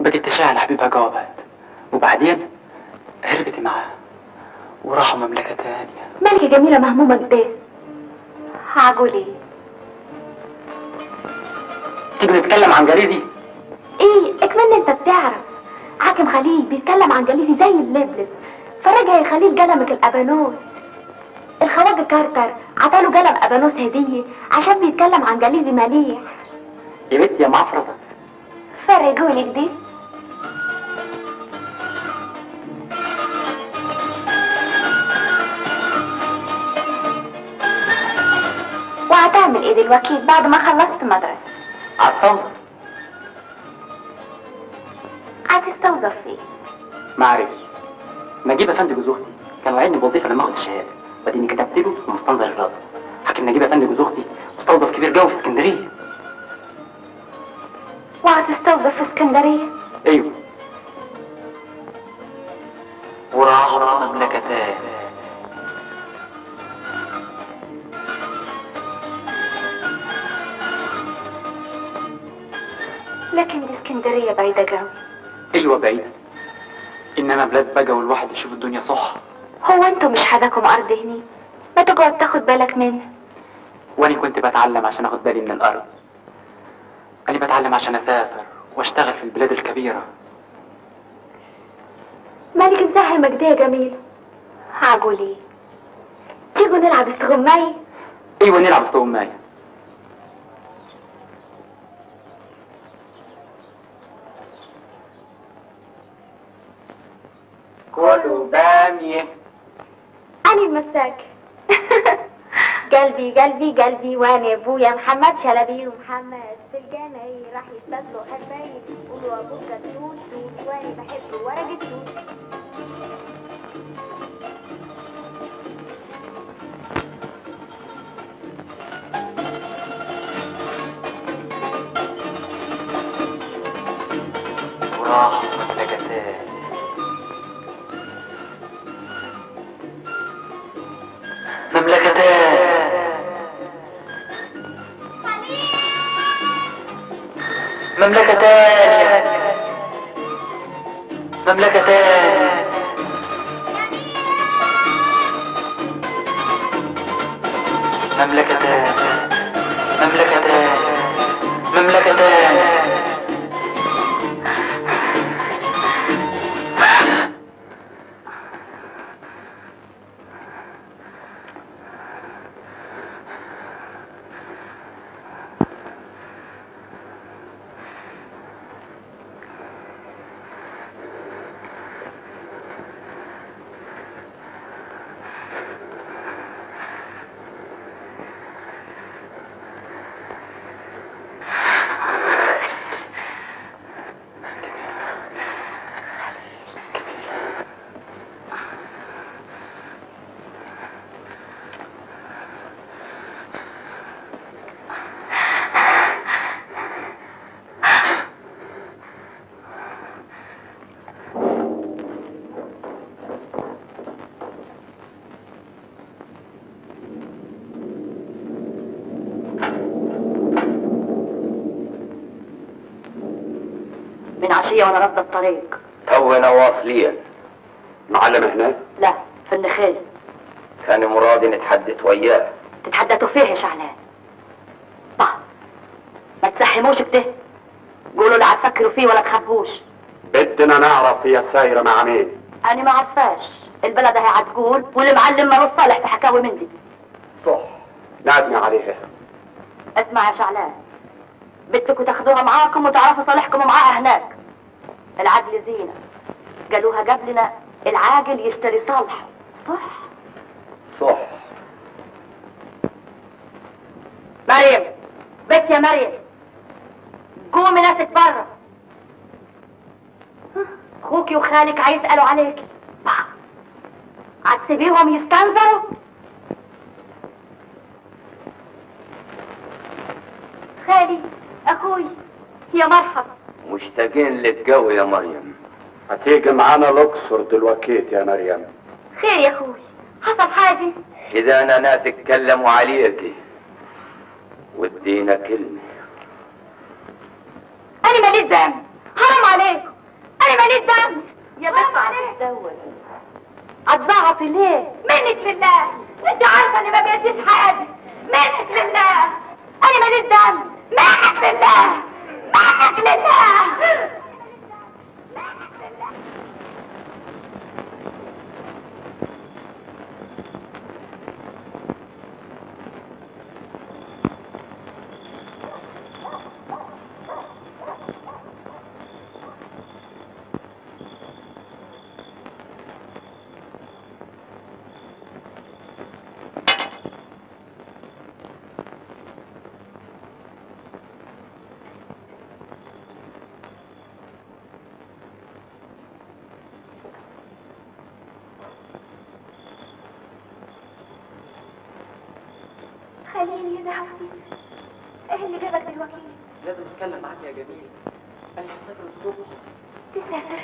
بقت تشعل حبيبها جوابات، وبعدين هربت معاه وراحوا مملكة تانية. ملكة جميلة مهمومة كده. عجول ايه؟ تيجي نتكلم عن جريدي؟ ايه، اكمل انت بتعرف. حاكم خليل بيتكلم عن جليدي زي اللبلب. فرجع يا خليل قلمك الابانوس. الخواجه كارتر عطاله قلم ابانوس هديه عشان بيتكلم عن جليدي مليح. يا بنت يا معفرطه، فرجولك دي. وهتعمل ايه دلوقتي بعد ما خلصت مدرسه؟ هتستوظف. هتستوظف فين؟ ما عرفش. نجيب افندي جوز اختي كان وعدني بوظيفة لما اخد الشهادة، وبعدين كتبت له ومستنظر الراجل. حكيم نجيب افندي جوز اختي مستوظف كبير قوي في اسكندرية. وهتستوظف في اسكندرية؟ ايوه. وراح مملكة تاني. لكن دي اسكندرية بعيدة قوي. ايوه بعيدة، انما بلاد بقى والواحد يشوف الدنيا صح. هو انتوا مش حداكم ارض هني؟ ما تقعد تاخد بالك منها. وانا كنت بتعلم عشان اخد بالي من الارض. انا بتعلم عشان اسافر واشتغل في البلاد الكبيرة. مالك مزهمك ده يا جميل؟ عجولي، تيجوا نلعب استغماية؟ ايوه نلعب استغماية. كلوا بامية. أنا المساك. قلبي قلبي قلبي وانا ابويا محمد شلبي، ومحمد في الجناي راح يصطاد له حرباية، قولوا ابوك توت توت وانا بحب ورق التوت. وراحوا مملكتان، مملكتان، مملكتان، مملكتان. مملكتان، مملكتان، مملكتان. عشية وانا رافضة الطريق. تونا واصلين. معلم هنا؟ لا، في النخيل. كان مرادي نتحدث وياه. تتحدثوا فيه يا شعلان؟ bah ما تسحموش بده، قولوا لا تفكروا فيه ولا تخبوش. بدنا نعرف هي سايرة مع مين. انا ما عرفاش، البلد هي عتقول والمعلم مالوش صالح في حكاوي من دي. صح، نادمة عليها. اسمع يا شعلان، بدكوا تاخذوها معاكم وتعرفوا صالحكم معاها هناك. العدل زينة، قالوها قبلنا، العاقل يشتري صالحه. صح؟ صح. مريم، بت يا مريم، قومي ناسك برا. اخوكي وخالك عايزألوا عليكي. هتسيبيهم يستنظروا؟ خالي، اخوي، يا مرحبا. مشتاقين لك قوي يا مريم. هتيجي معانا الاقصر دلوقتي يا مريم. خير يا اخوي، حصل حاجة؟ حذانا ناس اتكلموا عليكي وادينا كلمة. انا ماليش ذنب، حرام عليكم، انا ماليش ذنب. يا بنت هتتزوج هتزعطي ليه؟ منك لله، انت عارفه اني ما بيديش حاجة. منك لله، انا ماليش ذنب. منك لله، منك لله. خليل يا دعوتي، ايه اللي جابك دلوقتي؟ لازم اتكلم معاك يا جميل، انا هسافر الصبح. تسافر؟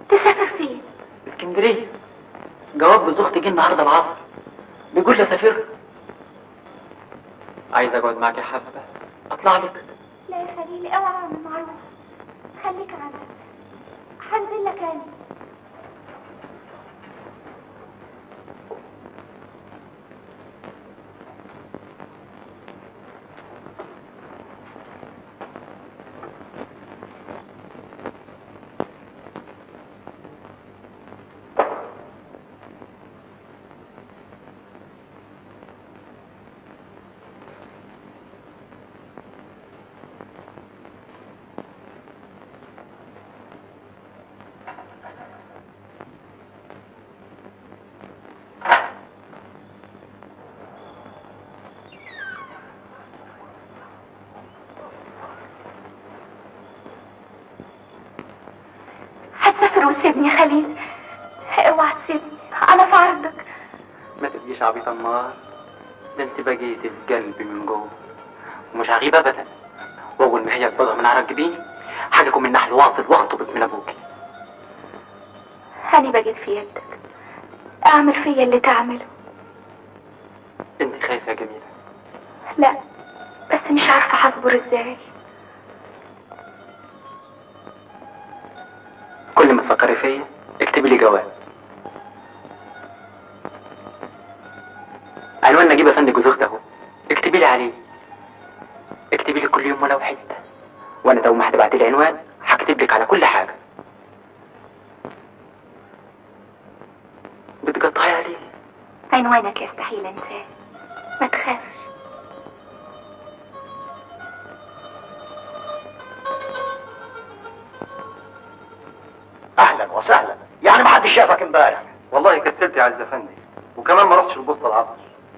تسافر فين؟ اسكندرية. جواب جوز اختي جه النهارده العصر، بيقول لي اسافر. عايز اقعد معاك يا حبه، اطلع لك؟ لا يا خليل، اوعى اعمل معروف، خليك عندك، هنزل لك انا. تسيبني يا خليل، اوعى تسيبني، انا في عرضك. ما تبقيش عبيطه النار، ده انت بقيتي في قلبي من جوه ومش هغيب ابدا. واول ما هي تبضع من عرق جبيني حاجكم من نحل واصل واخطبك من ابوكي. انا بقيت في يدك، اعمل فيا اللي تعمله. انت خايفة يا جميلة؟ لا، بس مش عارفه هصبر ازاي. كل ما تفكري فيا اكتبي لي جواب. عنوان نجيب افندي جوز اختي اهو، اكتبي لي عليه. اكتبي لي كل يوم ولو حتة، وانا لو ما هتبعتي لي عنوان هكتب لك على كل حاجة. بتقطعي عليه؟ عنوانك يستحيل انساه، ما تخافش. اهلا وسهلا، يعني ما حدش شافك امبارح؟ والله كسلت يا عز افندي، وكمان ما رحتش البوسطه العصر.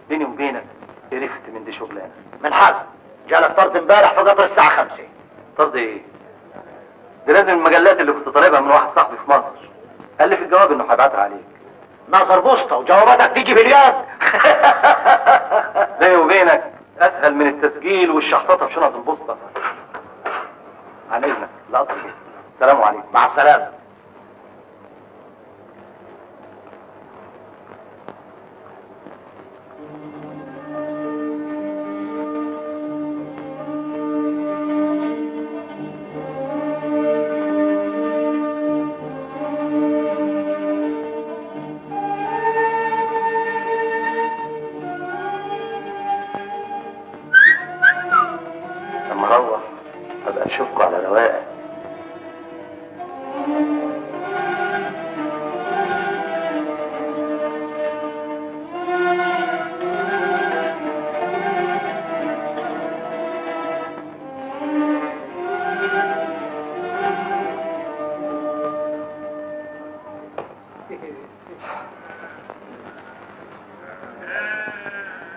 بيني وبينك قرفت من دي شغلانة. من حق، جالك طرد امبارح في قطر الساعة 5. طرد ايه؟ ده لازم المجلات اللي كنت طالبها من واحد صاحبي في مصر، قال لي في الجواب انه هيبعتها عليك. ناظر بوسطه وجواباتك تيجي باليد. بيني وبينك اسهل من التسجيل والشحططه في شنط البوسطه. عن اذنك، لا اطلب. السلام عليكم. مع السلامة.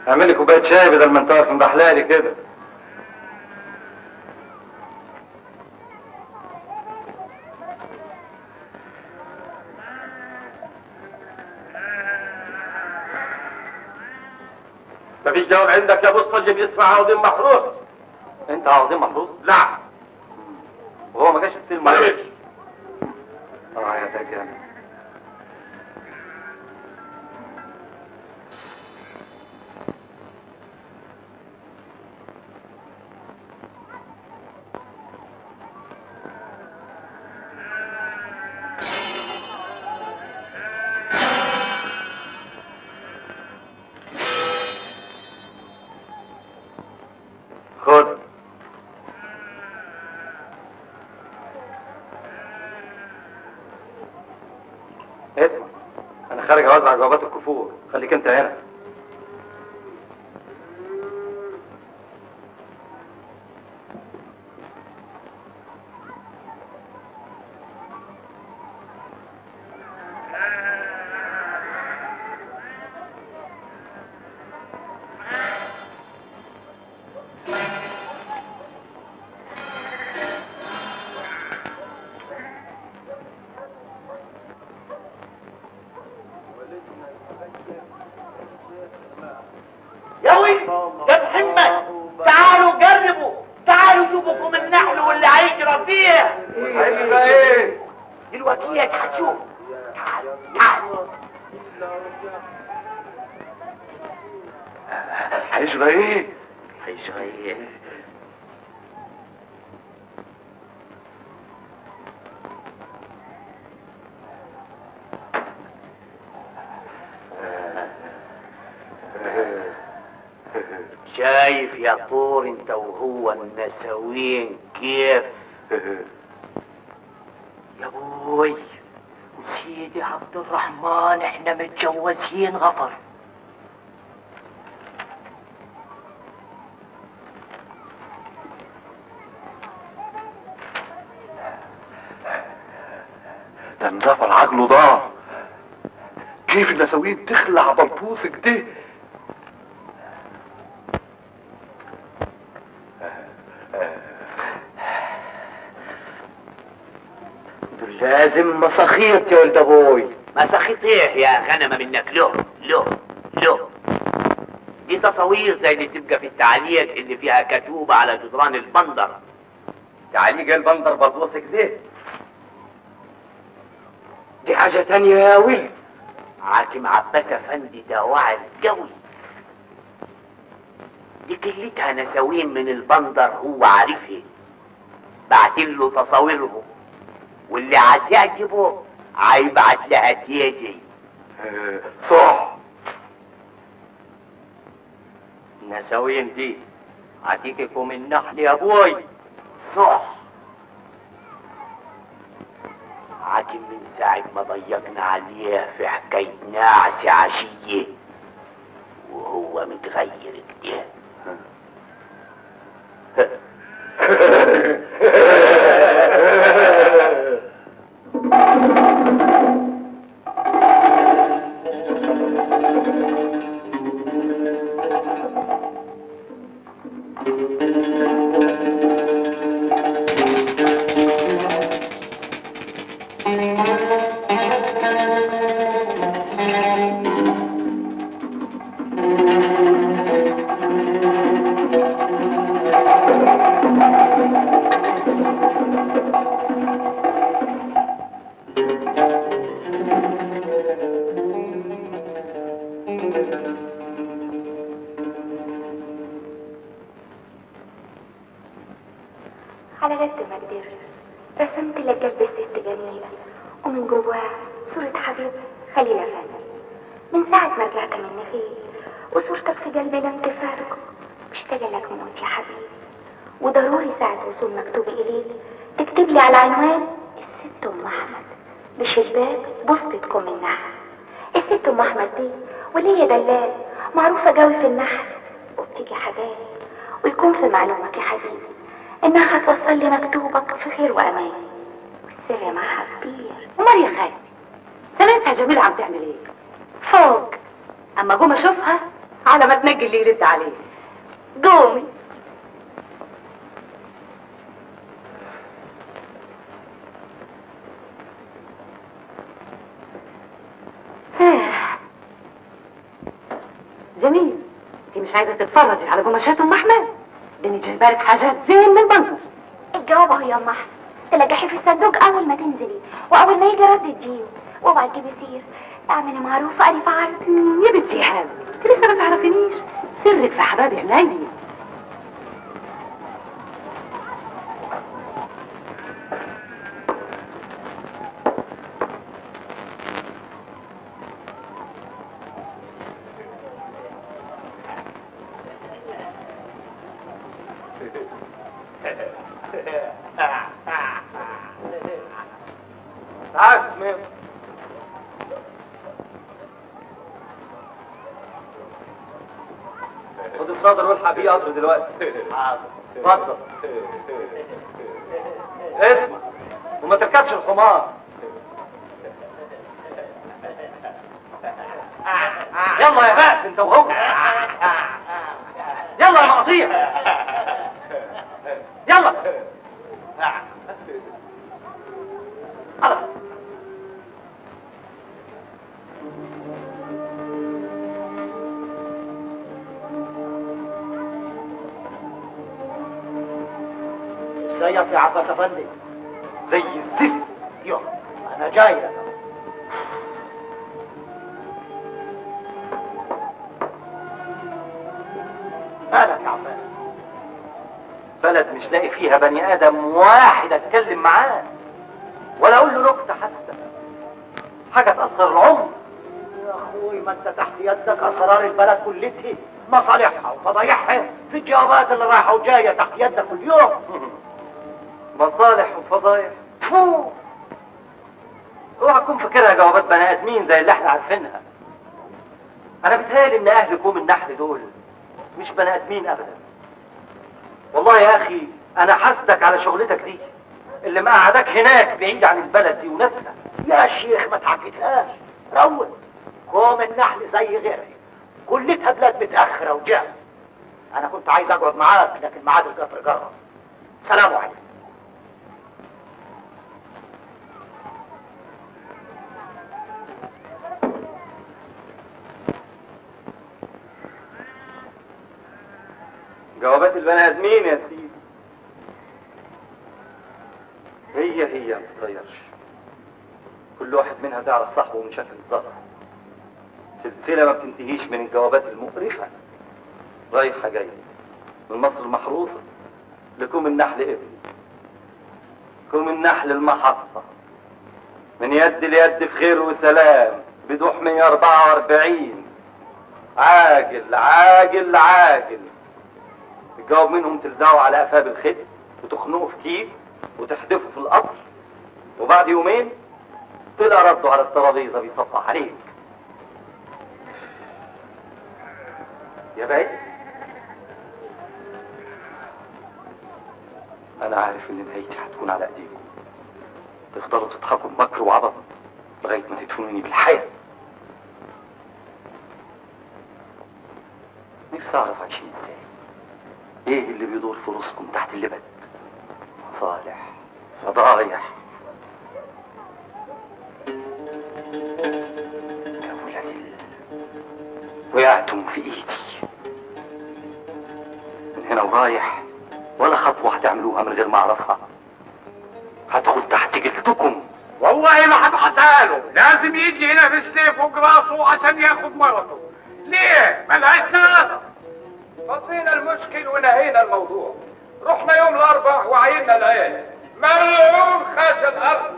اعمل لي كوباية شاي بدل ما انت واقف مبحلالي كده. مفيش جواب عندك يا بوسطجي باسم عوضين محروس؟ انت عوضين محروس؟ لا. وهو ما جاش السلم؟ ما جاش. اه يا ده جامد. خد. اسمع، انا خارج اوزع جوابات الكفور، خليك انت هنا. يا محمد، تعالوا جربوا، تعالوا شوفوا النحل واللي هيجرى فيه. هيجرى ايه؟ دلوقتي هتشوف. تعالوا تعالوا. هيجرى ايه؟ هيجرى ايه؟ شايف يا طور انت وهو النسوين كيف؟ يا بوي وسيدي عبد الرحمن احنا متجوزين غفر. ده انزفر عقله ضاع. كيف النسوين تخلع بلبوس كده؟ دول لازم مساخيط يا ولد ابوي. مساخيط ايه يا غنمه منك؟ له له له، دي تصاوير زي اللي تبقى في التعليق اللي فيها كتوبة على جدران البندر. تعليق البندر بلبوسك ده دي حاجة تانية يا ولد. عاكم عباس افندي ده وعي قوي، دي كلتها نساوين من البندر هو عارفها، بعتين له تصاويرهم واللي هتعجبه هيبعت لها تيجي. صح. النساوين دي عتيككم النحل يا ابوي. صح. عاكم من ساعة ما ضيقنا عليه في حكاية نعس عشية وهو متغير كده. على قد ما قدرت رسمت لك قلب الست جميلة ومن جواها صورة حبيب خليل أفندي. من ساعة ما رجعت من نخيل وصورتك في قلبي لم تفارقه، مشتاقة لك موت يا حبيبي، وضروري ساعة وصول مكتوبي إليك تكتب لي على عنوان الست أم أحمد بشباك بوسطتكم النحل. الست أم أحمد دي ولية دلال معروفة جوي في النحل وبتيجي حبايب، ويكون في معلومك يا حبيبي انها هتوصل لي مكتوبك في خير وامان، والسر معها كبير. ومال يا خالتي سمعتها جميلة عم تعمل ايه؟ فوق اما قوم اشوفها على ما تنجي اللي يرد عليه. قومي. جميل، انت مش عايزه تتفرجي على قماشات ام احمد؟ ده انا جايبه لك حاجات زين من البندر. الجواب اهو يا ام احمد، تلجحي في الصندوق اول ما تنزلي، واول ما يجي رد تجيبي، واوعي تجيبي سير، اعملي معروف انا في عرضك. يا بنتي يا حبيبتي انت لسه ما تعرفينيش، سرك في حبابي عينيا. تعال خد الصدر والحق بيه قطر دلوقتي. حاضر اتفضل. اسمع وما تركبش الحمار. يلا يا باشا انت وهو، يلا يا مقاطيع، يلا. الله. ازيك يا عباس افندي؟ زي الزفت. يو انا جاي لك. مالك يا عباس؟ بلد مش لاقي فيها بني ادم واحد اتكلم معاه ولا اقول له نكتة حتى، حاجة تاثر العمر. يا اخوي ما انت تحت يدك اسرار البلد كلتها، مصالحها وفضايحها في الجوابات اللي رايحة وجاية تحت يدك كل يوم. مصالح وفضايح؟ فو، اوعى تكون فاكرها جوابات بني ادمين زي اللي احنا عارفينها. انا بيتهيألي ان اهل كوم النحل دول مش بني ادمين ابدا. والله يا اخي انا حاسدك على شغلتك دي اللي مقعدك هناك بعيد عن البلد دي وناسها. يا شيخ ما تحكيتهاش، روق. كوم النحل زي غيرها كلتها بلاد متاخرة وجهل. انا كنت عايز اقعد معاك لكن ميعاد القطر جرى. سلام عليكم. جوابات البني ادمين يا سيدي هي هي ما تتغيرش، كل واحد منها تعرف صاحبه من شكل الظرف. سلسلة ما بتنتهيش من الجوابات المقرفة، رايحة جاية من مصر المحروسة لكوم النحل ابني، كوم النحل المحطة، من يد ليد في خير وسلام، بدوح 144. عاجل عاجل عاجل. الجواب منهم تلزقه على قفاه بالخيط وتخنقه في كيس وتحدفه في القطر، وبعد يومين تلقى رده على الترابيزة بيصفح عليك. يا بعيد، انا عارف ان نهايتي هتكون على ايديكم، تفضلوا تضحكوا بمكر وعبط لغاية ما تدفنوني بالحياة. نفسي اعرف عايشين ازاي، ايه اللي بيدور في راسكم تحت اللبد؟ مصالح، فضايح. يا ولاد وقعتم في ايدي، من هنا ورايح ولا خطوة هتعملوها من غير ما اعرفها. هدخل تحت جلدكم. والله ما هبعتها له، لازم يجي هنا في سليف فوق راسه عشان ياخد مرته. ليه؟ ملهاش لازمه. فضينا المشكل ونهينا الموضوع. رحنا يوم الاربع وعينا العيال. ملعون خاش الارض.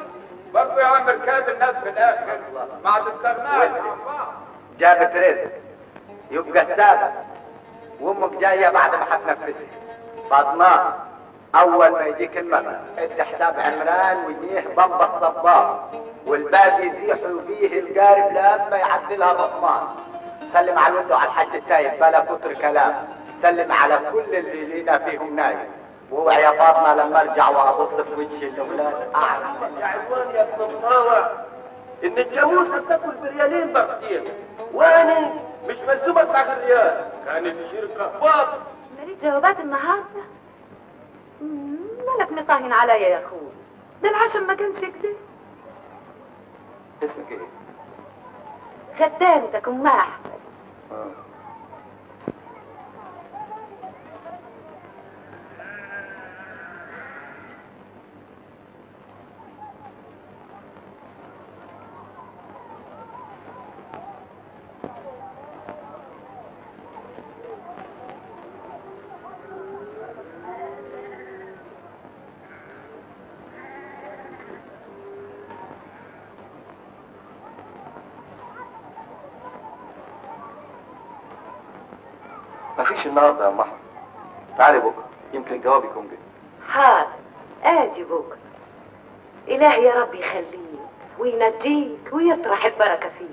برضه يا عم ركاب الناس في الاخر ما تستغناش عن بعض. جابت رزق يبقى السابق، وامك جاية بعد ما هتنفذها. فاطمة اول ما يجيك المغرب ادي حساب عمران ويجيه بمبا الصباغ، والباقي يزيحوا فيه القارب لما يعدلها الرحمن. سلم على الولد وعلى الحاج التايب بلا كتر كلام، سلم على كل اللي لينا فيهم نايم. واوعي يا فاطمة لما ارجع وابص في وجه الاولاد اعرف يا عوان يا ابن الطاوع ان الجاموسة بتاكل بريالين بغتير، وانا مش ملزومه ادفع غير ريال. كانت شركة باب. ماليش جوابات النهارده؟ مالك مصاهن عليا يا اخوي؟ ده العشم ما كانش كده. اسمك ايه؟ خدامتك ام احمد. مفيش النهارده يا ام احمد، تعالي بكره يمكن الجواب يكون جه. حاضر، ادي بكره. الهي يا رب يخليك وينجيك ويطرح البركة فيك.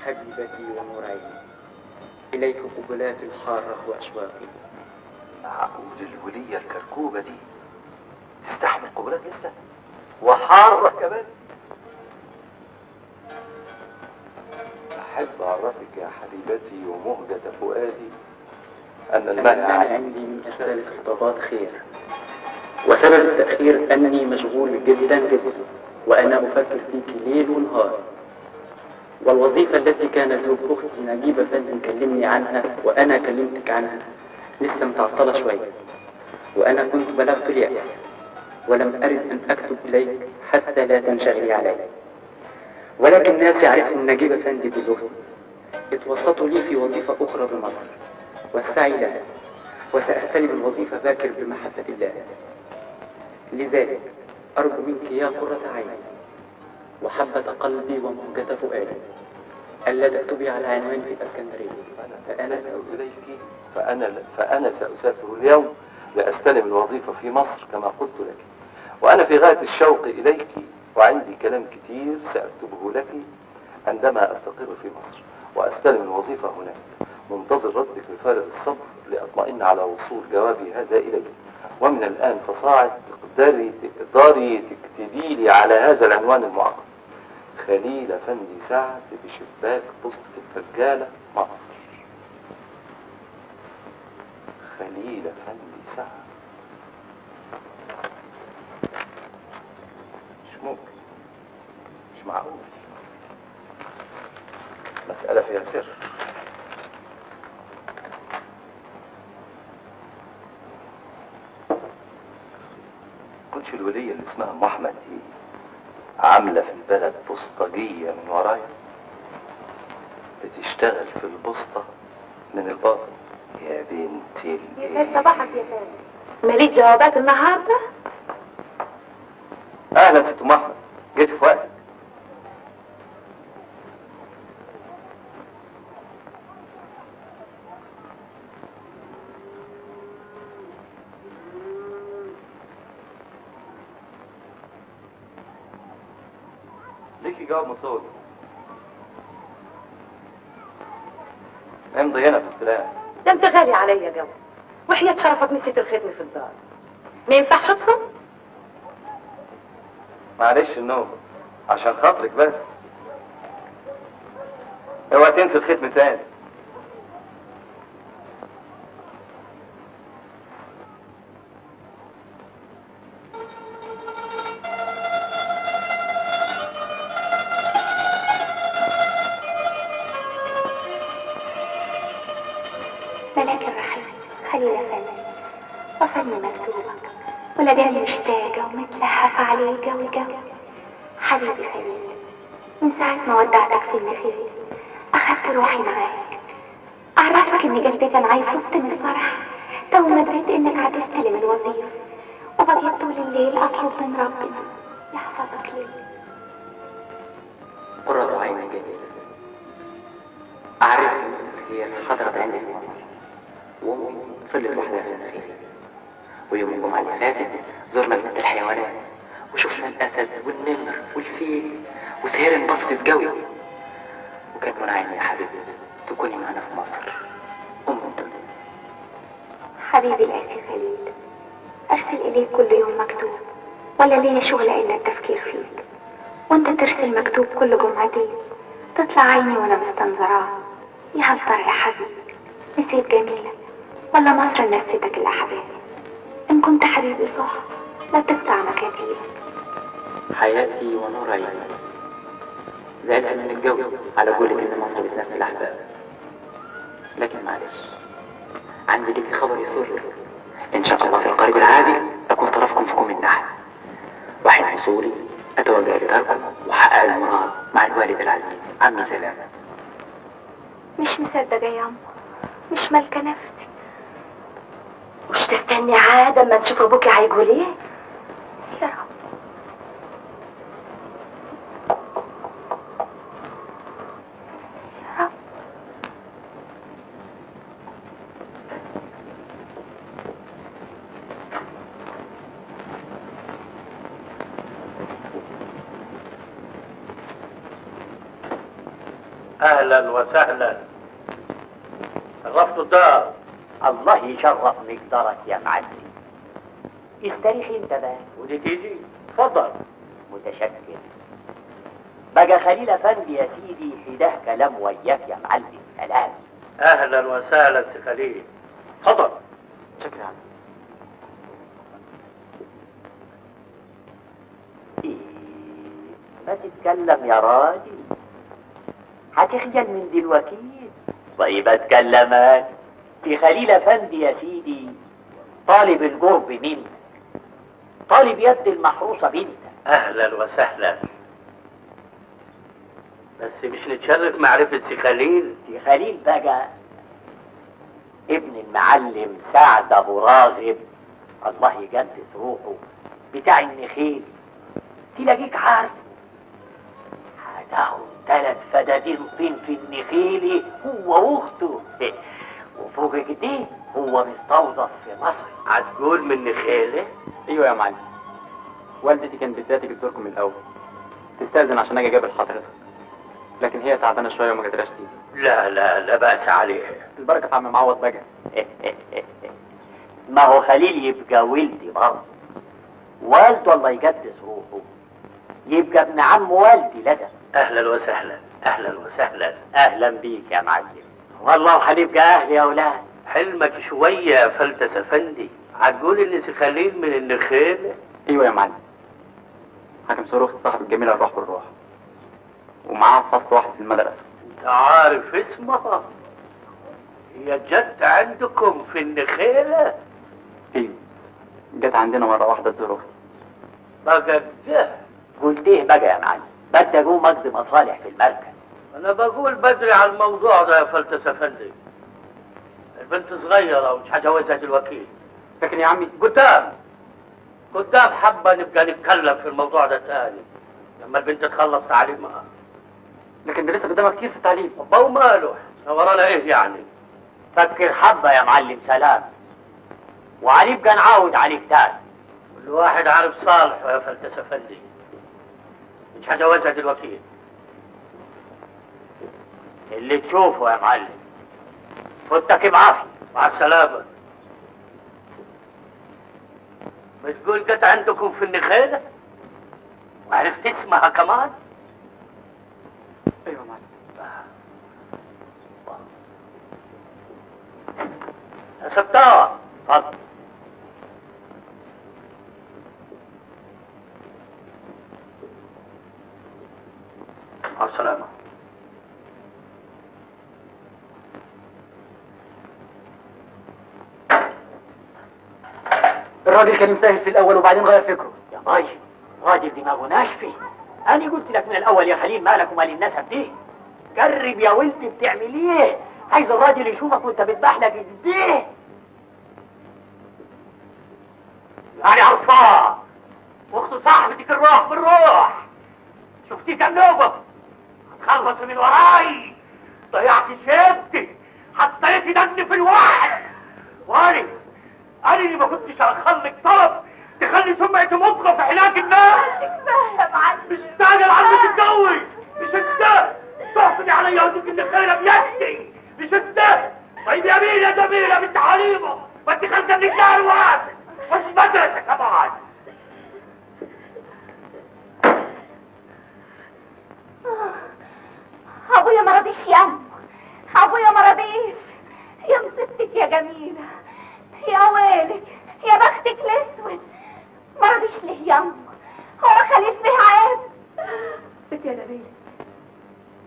حبيبتي ونور عيني، إليك قبلات الحارة وأشواقي. معقول الولية الكركوبة دي تستحمل قبلات لسه؟ وحارة كمان؟ أحب أعرفك يا حبيبتي ومهجة فؤادي أن المانع عندي من إرسال الخطابات خير، وسبب التأخير أنني مشغول جدا جدا، وأنا أفكر فيك ليل ونهار. والوظيفة التي كان زوج أختي نجيب أفندي كلمني عنها وأنا كلمتك عنها لسه متعطلة شوية، وأنا كنت بلغت اليأس ولم أرد أن أكتب إليك حتى لا تنشغلي علي. ولكن ناس يعرفهم نجيب أفندي بزوجتي اتوسطوا لي في وظيفة أخرى بمصر والسعي لها، وسأستلم الوظيفة باكر بمحبة الله. لذلك أرجو منك يا قرة عيني وحبة قلبي ومهجة فؤادي ألا تكتبي على عنوان في الإسكندرية. فأنا إليك فأنا سأسافر اليوم لأستلم الوظيفة في مصر كما قلت لك، وأنا في غاية الشوق إليك، وعندي كلام كتير سأكتبه لك عندما أستقر في مصر وأستلم الوظيفة هناك. منتظر ردك بفارغ الصبر لأطمئن على وصول جوابي هذا إليك، ومن الآن فصاعد تقدري تكتبي لي على هذا العنوان المعقد: خليل أفندي سعد بشباك بوسطة الفجالة، مصر. خليل أفندي سعد، مش ممكن، مش معقول، مسألة فيها سر. كنتش الولية اللي اسمها أم أحمد دي عاملة في البلد بوسطجية من ورايا، بتشتغل في البوسطة من الباطن. يا بنتي يا صباحك يا فندم، ماليش جوابات النهارده؟ اهلا ست ام احمد، جيت في وقتك. ليكي جواب مصور، امضي هنا في السلام. ده انت غالي عليا جو، وحياة شرفك نسيت الختم في الدار، ما ينفعش ابصم؟ معلش النوم عشان خاطرك بس، اوعى تنسي الختم تاني. ملاك الرحيم خليل أفندي، وصلني مكتوبك ولجاني مشتاقة ومتلهفة عليه جوي جوي. حبيبي خليل، من ساعة ما ودعتك في النخيل أخدت روحي معاك. أعرفك إن قلبي كان عايفط من الفرح تو ما دريت إنك هتستلم الوظيفة، وبقيت طول الليل أطلب من ربنا يحفظك لي. قرة عيني جميلة، أعرفك إن سهير حضرت عندي في مصر، وأمي فضلت وحدها في النخيل. ويوم الجمعة اللي فاتت زرنا جنينة الحيوانات وشفنا الأسد والنمر والفيل، وسهير انبسطت قوي. وكان من عيني يا حبيبتي تكوني معنا في مصر أم الدنيا. حبيبي الآتي خليل، أرسل إليك كل يوم مكتوب، ولا ليا شغلة إلا التفكير فيك، وأنت ترسل مكتوب كل جمعتين تطلع عيني وأنا مستنظراه. يا هل ترى يا حبيبي نسيت جميلة ولا مصر نسيتك الأحباب؟ إن كنت حبيبي صح لا تقطع مكاتيبك. حياتي ونور عيني، زعلت من الجو على قولك إن مصر بتنسي الأحباب، لكن معلش عندي لك خبر يسرك. إن شاء الله في القريب العاجل أكون طرفكم في كوم النحل، وحين وصولي أتوجه لداركم وأحقق المراد مع الوالد العزيز عمي سلامة. مش مصدقة يا أمه، مش مالكة نفسي. مش تستني عادة اما نشوف ابوكي هيقول ايه؟ يا رب. يا رب. اهلا وسهلا، شرفتوا الدار. الله يشرف مقدارك يا معلم. استريح انت بقى. ودي تيجي؟ اتفضل. متشكر. بقى خليل افندي يا سيدي حداه كلام وياك يا معلم. سلام. اهلا وسهلا سي خليل، اتفضل. شكرا. إيه ما تتكلم يا راجل، هتخجل من دلوقتي. طيب اتكلم انا. سي خليل افندي يا سيدي طالب القرب منك، طالب يد المحروسة بنتك. اهلا وسهلا، بس مش نتشرف معرفة سي خليل؟ سي خليل بقى ابن المعلم سعد ابو راغب، الله يجدس روحه، بتاع النخيل، تلاقيك عارفه. هتاخد 3 فدادين طين في النخيل هو واخته، وفوق كده هو مستوظف في مصر. هتقول من نخيله؟ ايوه يا معلم، والدتي كانت بدها تيجي تزوركم من الاول، تستأذن عشان اجي اقابل حضرتك، لكن هي تعبانة شوية وما قدرتش تيجي. لا لا لا بأس عليها. البركة في عم معوض بقى. ما هو خليل يبقى ولدي برضه، والده الله يقدس روحه يبقى ابن عم والدي لازم. اهلا وسهلا، اهلا وسهلا، اهلا بيك يا معلم. والله وهنبقى اهل يا اولاد. حلمك شوية يا فلتس افندي، هتقول ان سي خليل من النخيل؟ ايوه يا معلم، حاكم صاروخ صاحب الجميلة الروح بالروح، ومعاه فصل واحد في المدرسة. انت عارف اسمها؟ هي جت عندكم في النخيله؟ ايوه، جت عندنا مرة واحدة تزور اختي. بقى كده قلت ايه بقى يا معلم؟ بدي اقوم اقضي مصالح في المركز. انا بقول بدري على الموضوع ده يا فلتس افندي، البنت صغيرة ومش هجوزها دلوقتي. لكن يا عمي قدام قدام حبه نبقى نتكلم في الموضوع ده تاني لما البنت تخلص تعليمها. لكن ده لسه قدامها كتير في التعليم. طب وماله؟ ورانا ايه يعني؟ فكر حبه يا معلم سلام، وعليبقى نعاود عليك تاني. كل واحد عارف صالحه يا فلتس افندي، مش هجوزها دلوقتي. اللي تشوفه يا معلم. فوتك بعافية. مع السلامة. بتقول جت عندكم في النخيلة؟ وعرفت اسمها كمان؟ ايوه يا معلم. يا ستار اتفضل. مع السلامة. الراجل كان مسهل في الاول وبعدين غير فكرة. يا باي، راجل دماغه ناشفة. انا قلت لك من الاول يا خليل مالك ومال النسب دي. جرب يا ولدي، بتعمل ايه؟ عايز الراجل يشوفك وانت بتبحلك ايديه. يعني عرفاه واخت صاحبتك الروح بالروح. شفتيه كام نوبه؟ هتخلص من وراي، ضيعت شيبتي، حطيتي دم في الوعي. وانا اللي ما كنتش هخليك طلب تخلي سمعتي مطلة في علاج الناس. كفاية يا معلم، مش تاجر عمك الجوي، مش انت تحصلي عليا وديك النخيله بيدي، مش انت. طيب يا مين يا جميلة بنت حليمة، ما انت خارجه من الدار واقفة مش مدرسه كمان. ابويا ما رضيش يا امه، ابويا ما رضيش. يا مصيبتك يا جميلة، يا ويلك يا بختك الاسود. ما رضيش ليه يا امه؟ هو خليل فيه عيب؟ بنت يا نبيلة،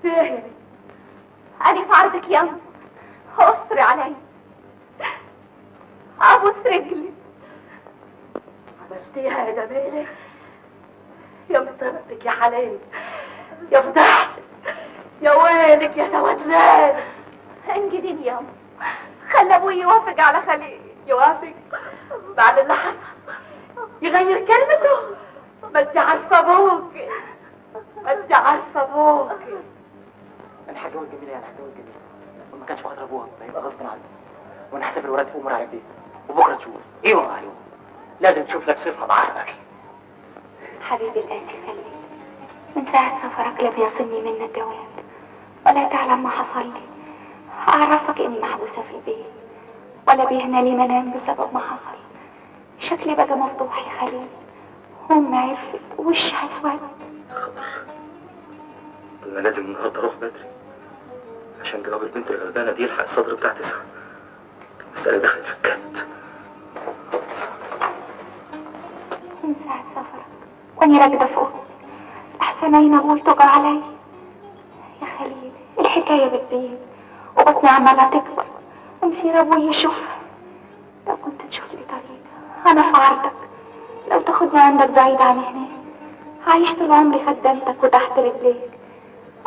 فيه يا بنت؟ انا في عرضك يا امه، قصري عليا، ابوس رجلي. عملتيها يا جميلة، يا مصيبتك يا حلال، يا فضحتك، يا ويلك يا سواد ليل. انجديني يا امه، خلي ابوي يوافق على خليل. يوافق بعد اللي حصل؟ يغير كلمته؟ ما انت عارفه ابوك، ما انت عارفه ابوك. انا هتجوز جميلة، يعني هتجوز جميلة، وما كانش بخاطر ابوها هيبقى غصب عنه. وانا هسافر وراتب امور على البيت، وبكره تشوف. ايوه ايوه، لازم تشوف لك صفة معاها. حبيبي الآتي خليل، من ساعة سفرك لم يصلني منك جواب، ولا تعلم ما حصل لي. أعرفك إني محبوسة في البيت، ولا بيهنى لي منام بسبب ما حصل. شكلي بقى مفضوح يا خليل، أمي عرفت وشها اسود. خبر، أنا لازم النهارده أروح بدري عشان جواب البنت الغلبانة دي يلحق الصدر بتاع 9. المسألة دخلت في الجد. من ساعة سفرك وأني راكدة فوق أحسن عين أبوي تجرى علي. يا خليل الحكاية بتزيد وبطني عمالة تكبر، ومسير أبوي يشوفها. لو كنت تشوف لي طريق أنا في عرضك، لو تاخدني عندك بعيد عن هناك. عايش طول عمري خدمتك وتحت رجليك،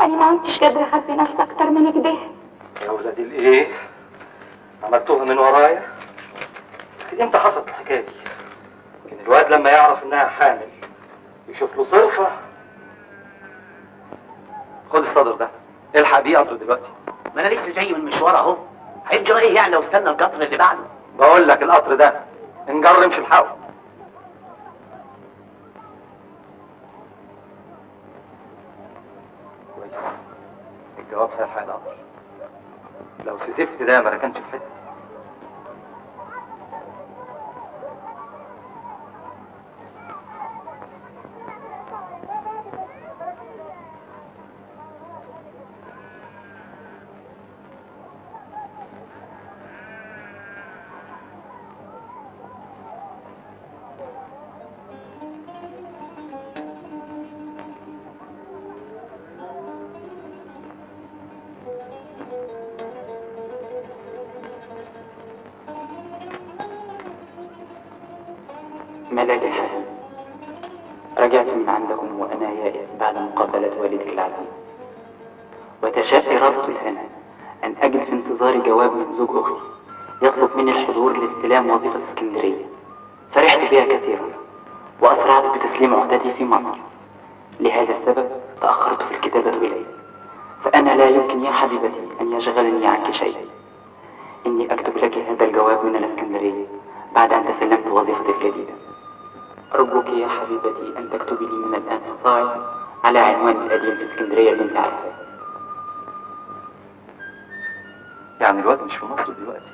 أنا ما كنتش قادرة أخبي نفسي أكتر من كده. يا ولادي الإيه؟ عملتوها من ورايا؟ لكن إمتى حصلت الحكاية دي؟ لكن الواد لما يعرف إنها حامل يشوف له صرفة. خد الصدر ده، الحق بيه قطر دلوقتي. ما أنا لسه جاي من مشوار أهو، هيجرى إيه يعني لو استنى القطر اللي بعده؟ بقول لك القطر ده انجر امشي الحقه. كويس، الجواب هيلحق القطر. لو سيزفت ده ما ركنش في حتة. ملالي حسن، رجعت من عندكم وأنا يائس بعد مقابلة والدك العزيز، وتشاء إرادة الهنا أن أجد في انتظاري جواب من زوج أختي يطلب مني الحضور لاستلام وظيفة اسكندرية. فرحت بها كثيرا وأسرعت بتسليم عهدتي في مصر، لهذا السبب تأخرت في الكتابة إليك، فأنا لا يمكن يا حبيبتي أن يشغلني عنك شيء. إني أكتب لك هذا الجواب من الاسكندرية بعد أن تسلمت وظيفتي الجديدة. أرجوك يا حبيبتي أن تكتبي لي من الآن فصاعدا على عنوان القديم في اسكندرية اللي أنت عارفاه. يعني الواد مش في مصر دلوقتي؟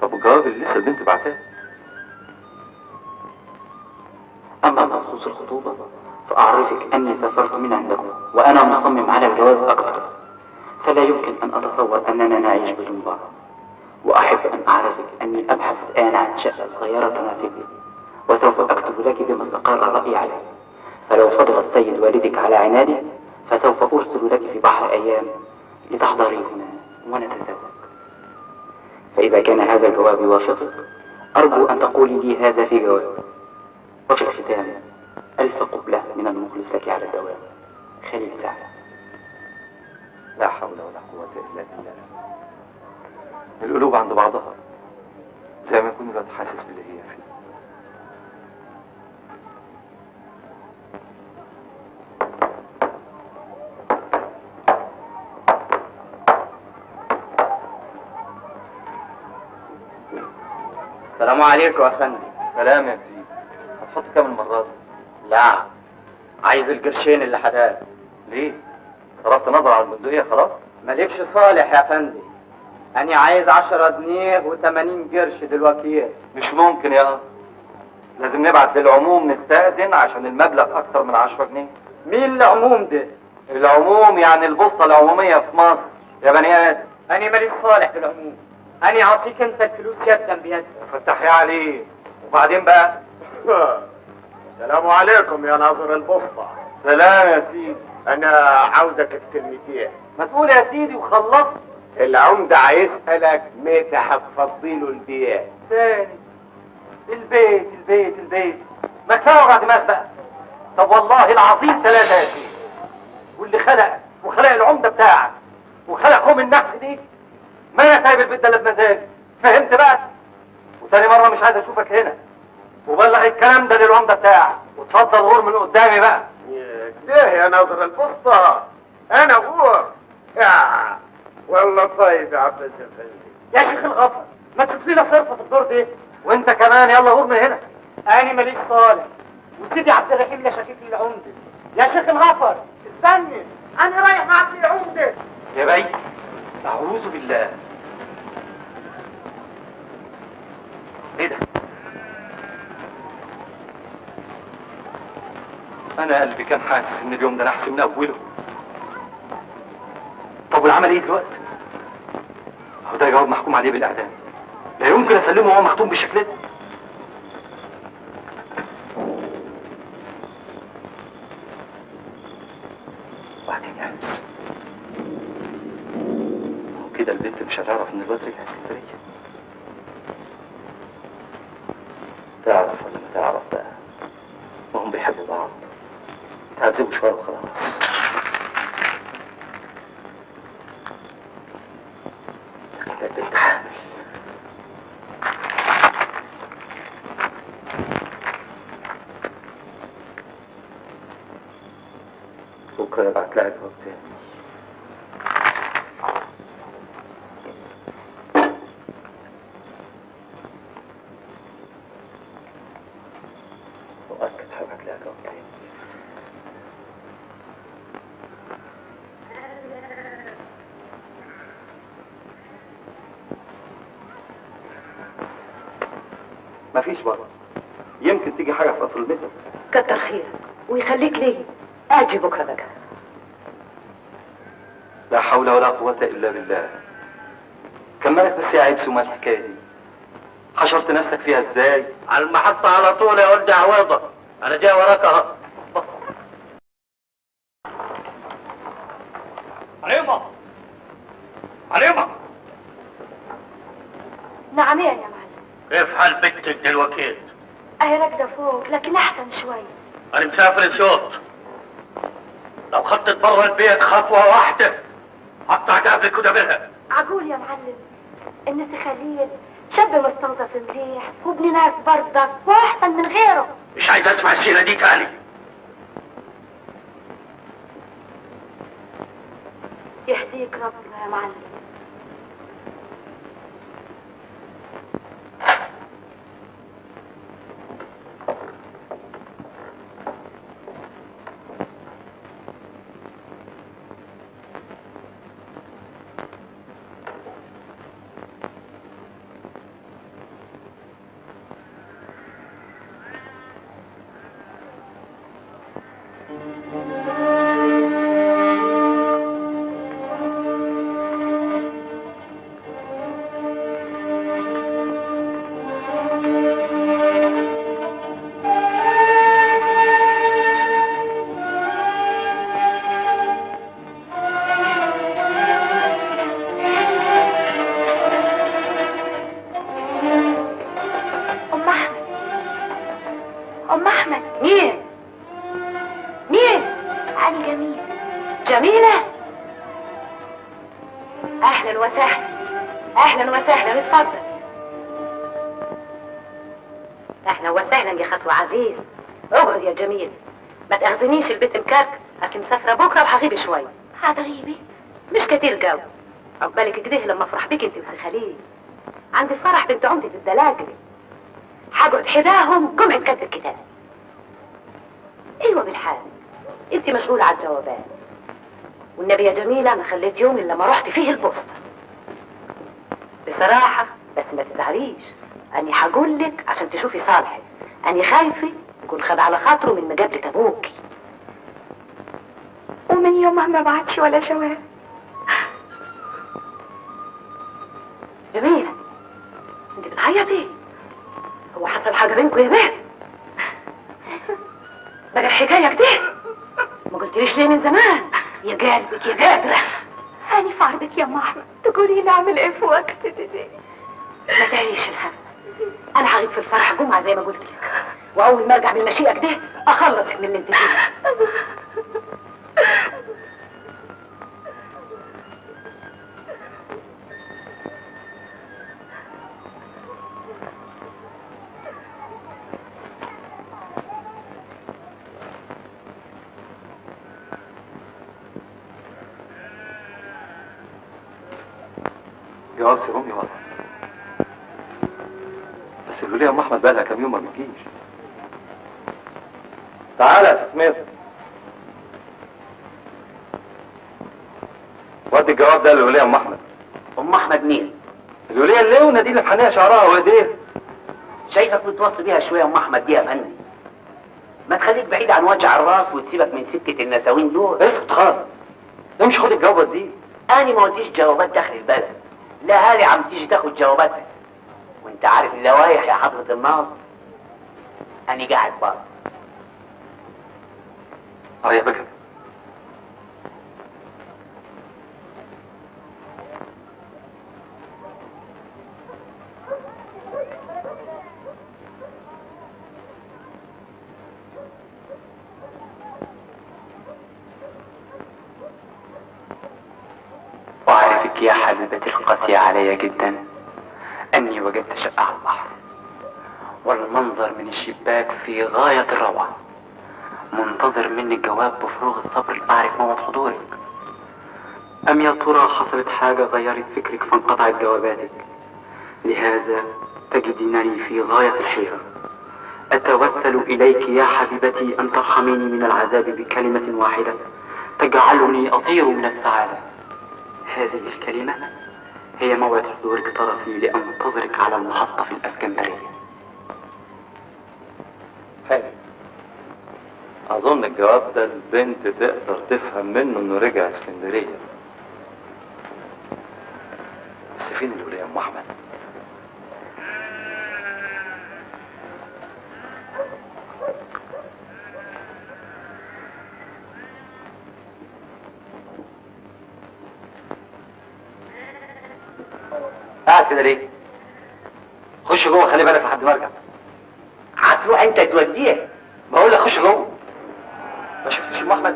طب والجواب اللي لسه البنت بعتاه؟ أما بخصوص الخطوبة فأعرفك أني سافرت من عندكم وأنا مصمم على الجواز أكثر، فلا يمكن أن أتصور أننا نعيش بدون بعض. وأحب أن أعرفك أني أبحث الآن عن شقة صغيرة تناسبني، وسوف أكتب لك بما استقر رأيي عليه، فلو فضل السيد والدك على عنادي فسوف أرسل لك في بحر أيام لتحضري هنا ونتزوج. فإذا كان هذا الجواب يوافقك أرجو أن تقولي لي هذا في جواب. وفي الختام ألف قبلة من المخلص لك على الدوام، خليل سعد. لا حول ولا قوة إلا بالله. القلوب عند بعضها زي ما يكون الواد حاسس باللي هي فيه. السلام عليكم يا فندم. سلام يا سيدي. هتحط كام المرة دي؟ لا، عايز القرشين اللي حداك. ليه؟ صرفت نظر على البندقية خلاص؟ مالكش صالح يا فندم، أنا عايز 10 جنيه و80 قرش دلوقتي. مش ممكن يا أخي، لازم نبعت للعموم نستأذن عشان المبلغ أكتر من 10 جنيه. مين العموم ده؟ العموم يعني البوسطة العمومية في مصر يا بني آدم. أنا ماليش صالح بالعموم، أنا أعطيك أنت الفلوس يدا بيد. فتح يا علي. وبعدين بقى؟ السلام عليكم يا ناظر البوسطة. سلام يا سيدي. أنا عاوزك في كلمتين. ما تقول يا سيدي وخلصت. العمدة هيسألك متى هتفضيله البيت. تاني البيت البيت البيت، ما كفاية وجع دماغ بقى. طب والله العظيم 3 يا سيدي، واللي خلقك وخلق العمدة بتاعك وخلق قوم النحس دي، ما انا سايب البيت ده الا بمزاجي، فهمت بقى؟ وتاني مرة مش عايز اشوفك هنا، وبلغ الكلام ده للعمدة بتاعك، واتفضل غور من قدامي بقى. ليه يا ناظر البسطة؟ انا غور يا والله. طيب يا عباس الفندي. يا شيخ الغفر، ما تشوف لنا صرفة في الدور دي. وانت كمان يلا غور من هنا. انا ماليش صالح، وسيدي عبد الرحيم لا شكيك للعمدة. يا شيخ الغفر استني، انا رايح معاك للعمدة. يا بي، اعوذ بالله. ايه ده؟ انا قلبي كان حاسس ان اليوم ده نحس من اوله. طب والعمل ايه دلوقتي؟ هو ده جواب محكوم عليه بالاعدام، لا يمكن اسلمه وهو مختوم بالشكل ده. وبعدين يا همس، هو كده البنت مش هتعرف ان الواد رجع اسكندرية؟ تعرف ولا ما تعرف بقى، ما هم بيحبوا بعض، يتعذبوا شوية وخلاص. لكن البنت حامل. بكره ابعت لها جواب تاني. مفيش برضه، يمكن تيجي حاجة في قطر المسا. كتر خيرك ويخليك ليه. اجي بكره بقى. لا حول ولا قوة الا بالله. كملك بس يا عيب سوما الحكاية دي، حشرت نفسك فيها ازاي؟ على المحطة على طول يا ولد عويضه، انا جاي وراك اهو. عليمه عليمه. نعم يا معلم. كيف حال بنتك دلوقتي؟ اهي راكده فوق لكن احسن شوية. انا مسافر سيوط، لو خطت بره البيت خطوة واحدة هقطع قبلك ودبلها. عقول يا معلم، النسي خليل شاب مستوظف مليح وابن ناس برضك واحسن من غيره. مش عايز اسمع السيرة دي تاني. يهديك ربنا يا معلم. عزيز اقعد يا جميل، ما تاخذنيش البيت مكركب، اصل مسافرة بكره وهغيب شوية. هتغيبي؟ مش كتير جو، عقبالك كده لما افرح بيك انت وسي خليل. عند الفرح بنت عمده الدلاجل، هقعد حداهم جمعه كتب الكتاب. ايوه بالحال، انت مشغولة على الجوابات. والنبي يا جميلة ما خليت يوم الا ما رحت فيه البوسطه. بصراحة بس ما تزعليش، اني هقول لك عشان تشوفي صالحك. أني خايفة يكون خد على خاطره من مجابلة أبوكي. ومن يومها ما بعتش ولا جواب. جميلة أنت بتعيطي؟ هو حصل حاجة بينكم يا بنت؟ بقى الحكاية كده؟ ما قلتليش ليه من زمان؟ يا قلبك يا قادرة. أنا في عرضك يا أم أحمد، تقولي لي أعمل إيه في وقت دي؟ ما تعيش الهم، أنا هغيب في الفرح جمعة زي ما قلت لك، وأول ما أرجع بالمشيئة كده أخلصك من اللي أنت فيه. جواب سيرومي وصل، بس الولية ام احمد بقالها كام يوم ما بتجيش. تعالى يا سمير، ودي الجواب ده للولية ام احمد. ام احمد مين؟ الولية اللونة دي اللي محنية شعرها وايديها. شايفك متوصي بيها شوية ام احمد دي يا فندم. ما تخليك بعيد عن وجع الراس وتسيبك من سكة النساوين دول. اسكت خالص، امشي خد الجوابات دي. انا ما وديش جوابات داخل البلد، لا هالي عم تيجي تاخد جواباتك، وانت عارف اللوايح يا حضرة الناظر. انا قاعد بره. اه يا بكر، أعرفك يا حبيبتي القاسية علي جدا أني وجدت شقة على البحر، والمنظر من الشباك في غاية الروعة. منتظر منك جواب بفروغ الصبر لأعرف موعد حضورك. أم يا ترى حصلت حاجة غيرت فكرك فانقطعت جواباتك؟ لهذا تجدينني في غاية الحيرة. أتوسل إليك يا حبيبتي أن ترحميني من العذاب بكلمة واحدة تجعلني أطير من السعادة. هذه الكلمة هي موعد حضورك طرفي لأنتظرك على المحطة في الأسكندرية. اظن الجواب ده البنت تقدر تفهم منه انه رجع اسكندرية. بس فين الوليه ام احمد؟ قاعد كده ليه؟ خش جوه، خلي بالك لحد ما ارجع. هتروح انت توديها؟ بقول لك خش جوه. ما شفتش ام احمد؟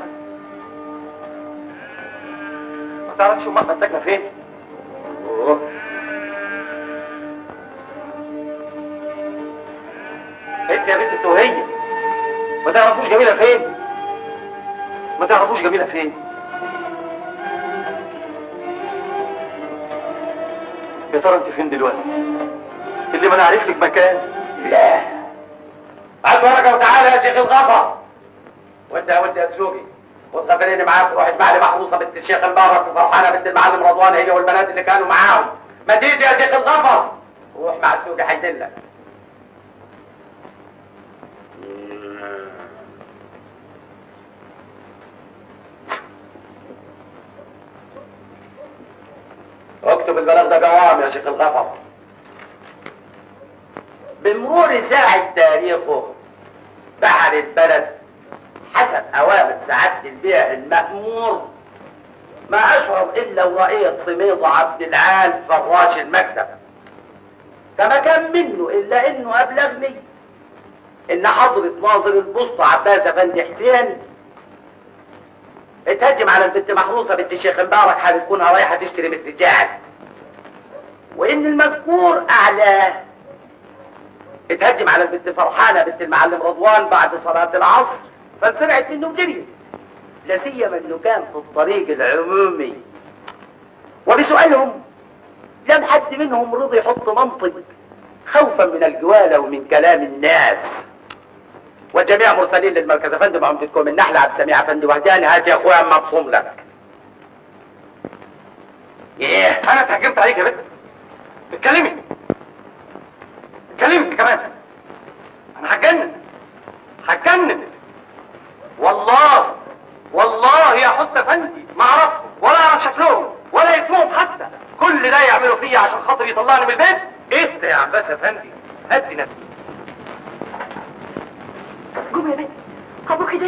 ما تعرفش ام احمد ساكنة فين؟ اوه. انت يا بنت التوهيه ما تعرفوش جميلة فين؟ ما تعرفوش جميلة فين؟ يا ترى انت فين دلوقتي؟ اللي ما انا عارف لك مكان. لا هات ورقة وتعالى يا شيخ الغفر. وانت يا تسوقي خد غفليني معاك وروح اجمع لي محروسه بنت الشيخ مبارك وفرحانه بنت المعلم رضوان هي والبنات اللي كانوا معاهم. ما تيجي يا شيخ الغفر، روح مع تسوقي هيدلك. اكتب البلاغ ده جواب يا شيخ الغفر. بمرور ساعة تاريخه بحر البلد حسب أوامر سعادة البيع المأمور ما أشعر إلا ورأيت سميط عبد العال فراش المكتب، فما كان منه إلا إنه أبلغني إن حضرة ناظر البسطة عباس أفندي حسين اتهجم على البنت محروسة بنت الشيخ مبارك حال تكونها رايحة تشتري متر جاز، وإن المذكور أعلاه اتهجم على البنت فرحانة بنت المعلم رضوان بعد صلاة العصر فانسرعت منه وجريت، لا سيما انه كان في الطريق العمومي. وبسؤالهم لم حد منهم رضي يحط منطق خوفا من الجوالة ومن كلام الناس. والجميع مرسلين للمركز افندم عمدتكم النحلة عبد السميع افندي وهداني. هات يا اخويا اما ابصم لك. ايه انا اتهجمت عليك يا بنت؟ اتكلمي اتكلمي انت كمان. انا هتجنن هتجنن والله والله يا حسن افندي، ما اعرفهم ولا اعرف شكلهم ولا اسمهم حتى. كل ده يعملوا فيا عشان خاطر يطلعني من البيت؟ ايه يا عباس افندي، هدي نفسك. قوم يا بنت، ابوك ده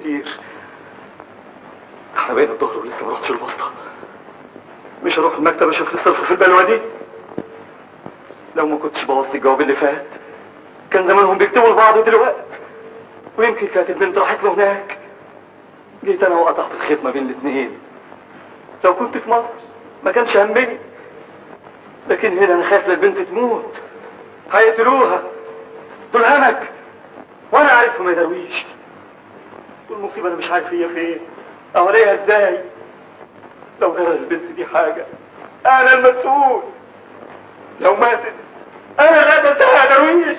كتير. احنا بقينا الظهر ولسه ما رحتش البسطه. مش هروح المكتب اشوف لي صرف في البلوه دي. لو ما كنتش بوظت الجواب اللي فات كان زمانهم بيكتبوا لبعض دلوقتي، ويمكن كانت البنت راحت له هناك. جيت انا وقطعت الخيط ما بين الاثنين. لو كنت في مصر ما كانش همني، لكن هنا انا خايف للبنت تموت، هيقتلوها دول همك، وانا عارفهم يا درويش. والمصيبة انا مش عارف هي فين اوريها ازاي. لو جرى البنت دي حاجة انا المسؤول، لو ماتت انا اللي قتلتها يا درويش.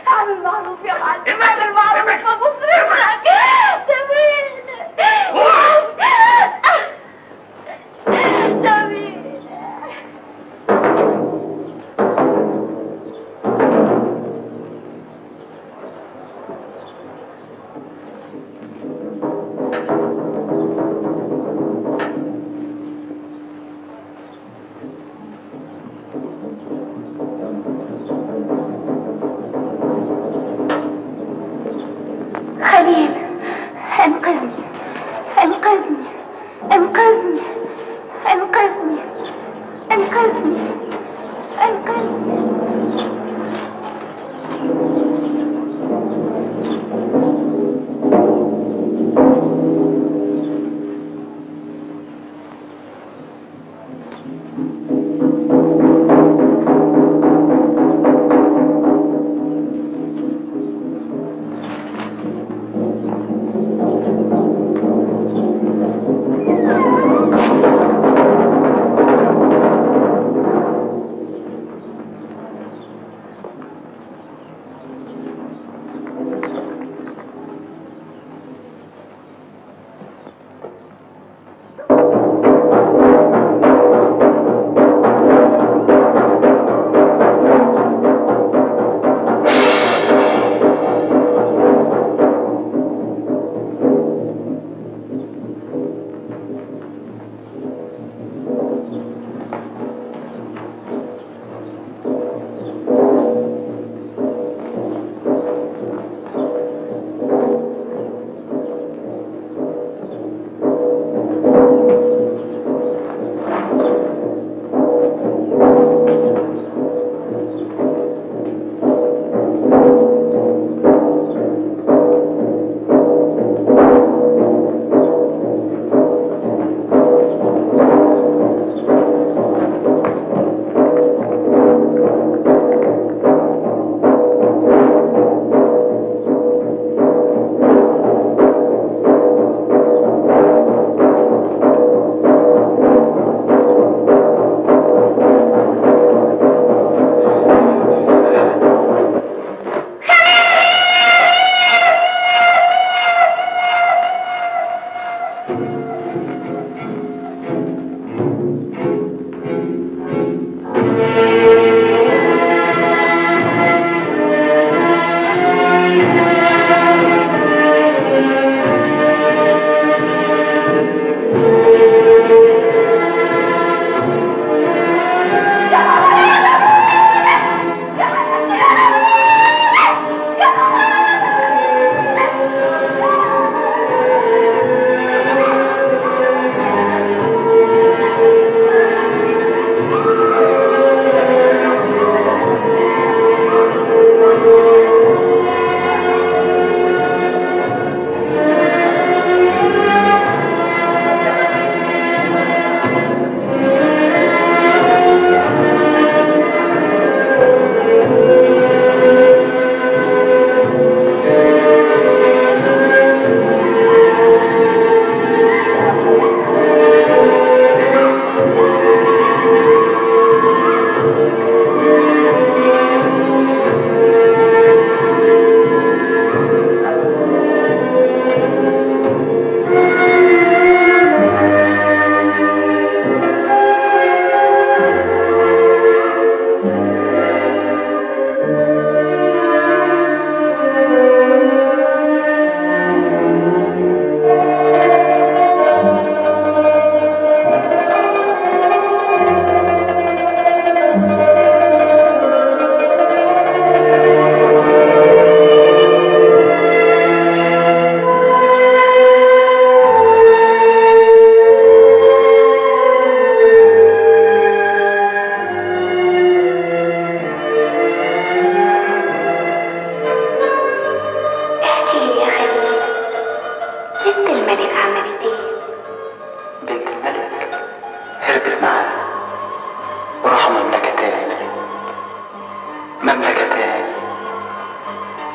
اعمل معروف يا معلم، اعمل معروف، ابوس رجلك. سمير سمير الملك هربت معاه وراحوا مملكة تاني، مملكة تاني،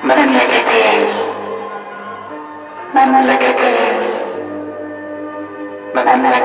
مملكة تاني، مملكة تاني، مملكة.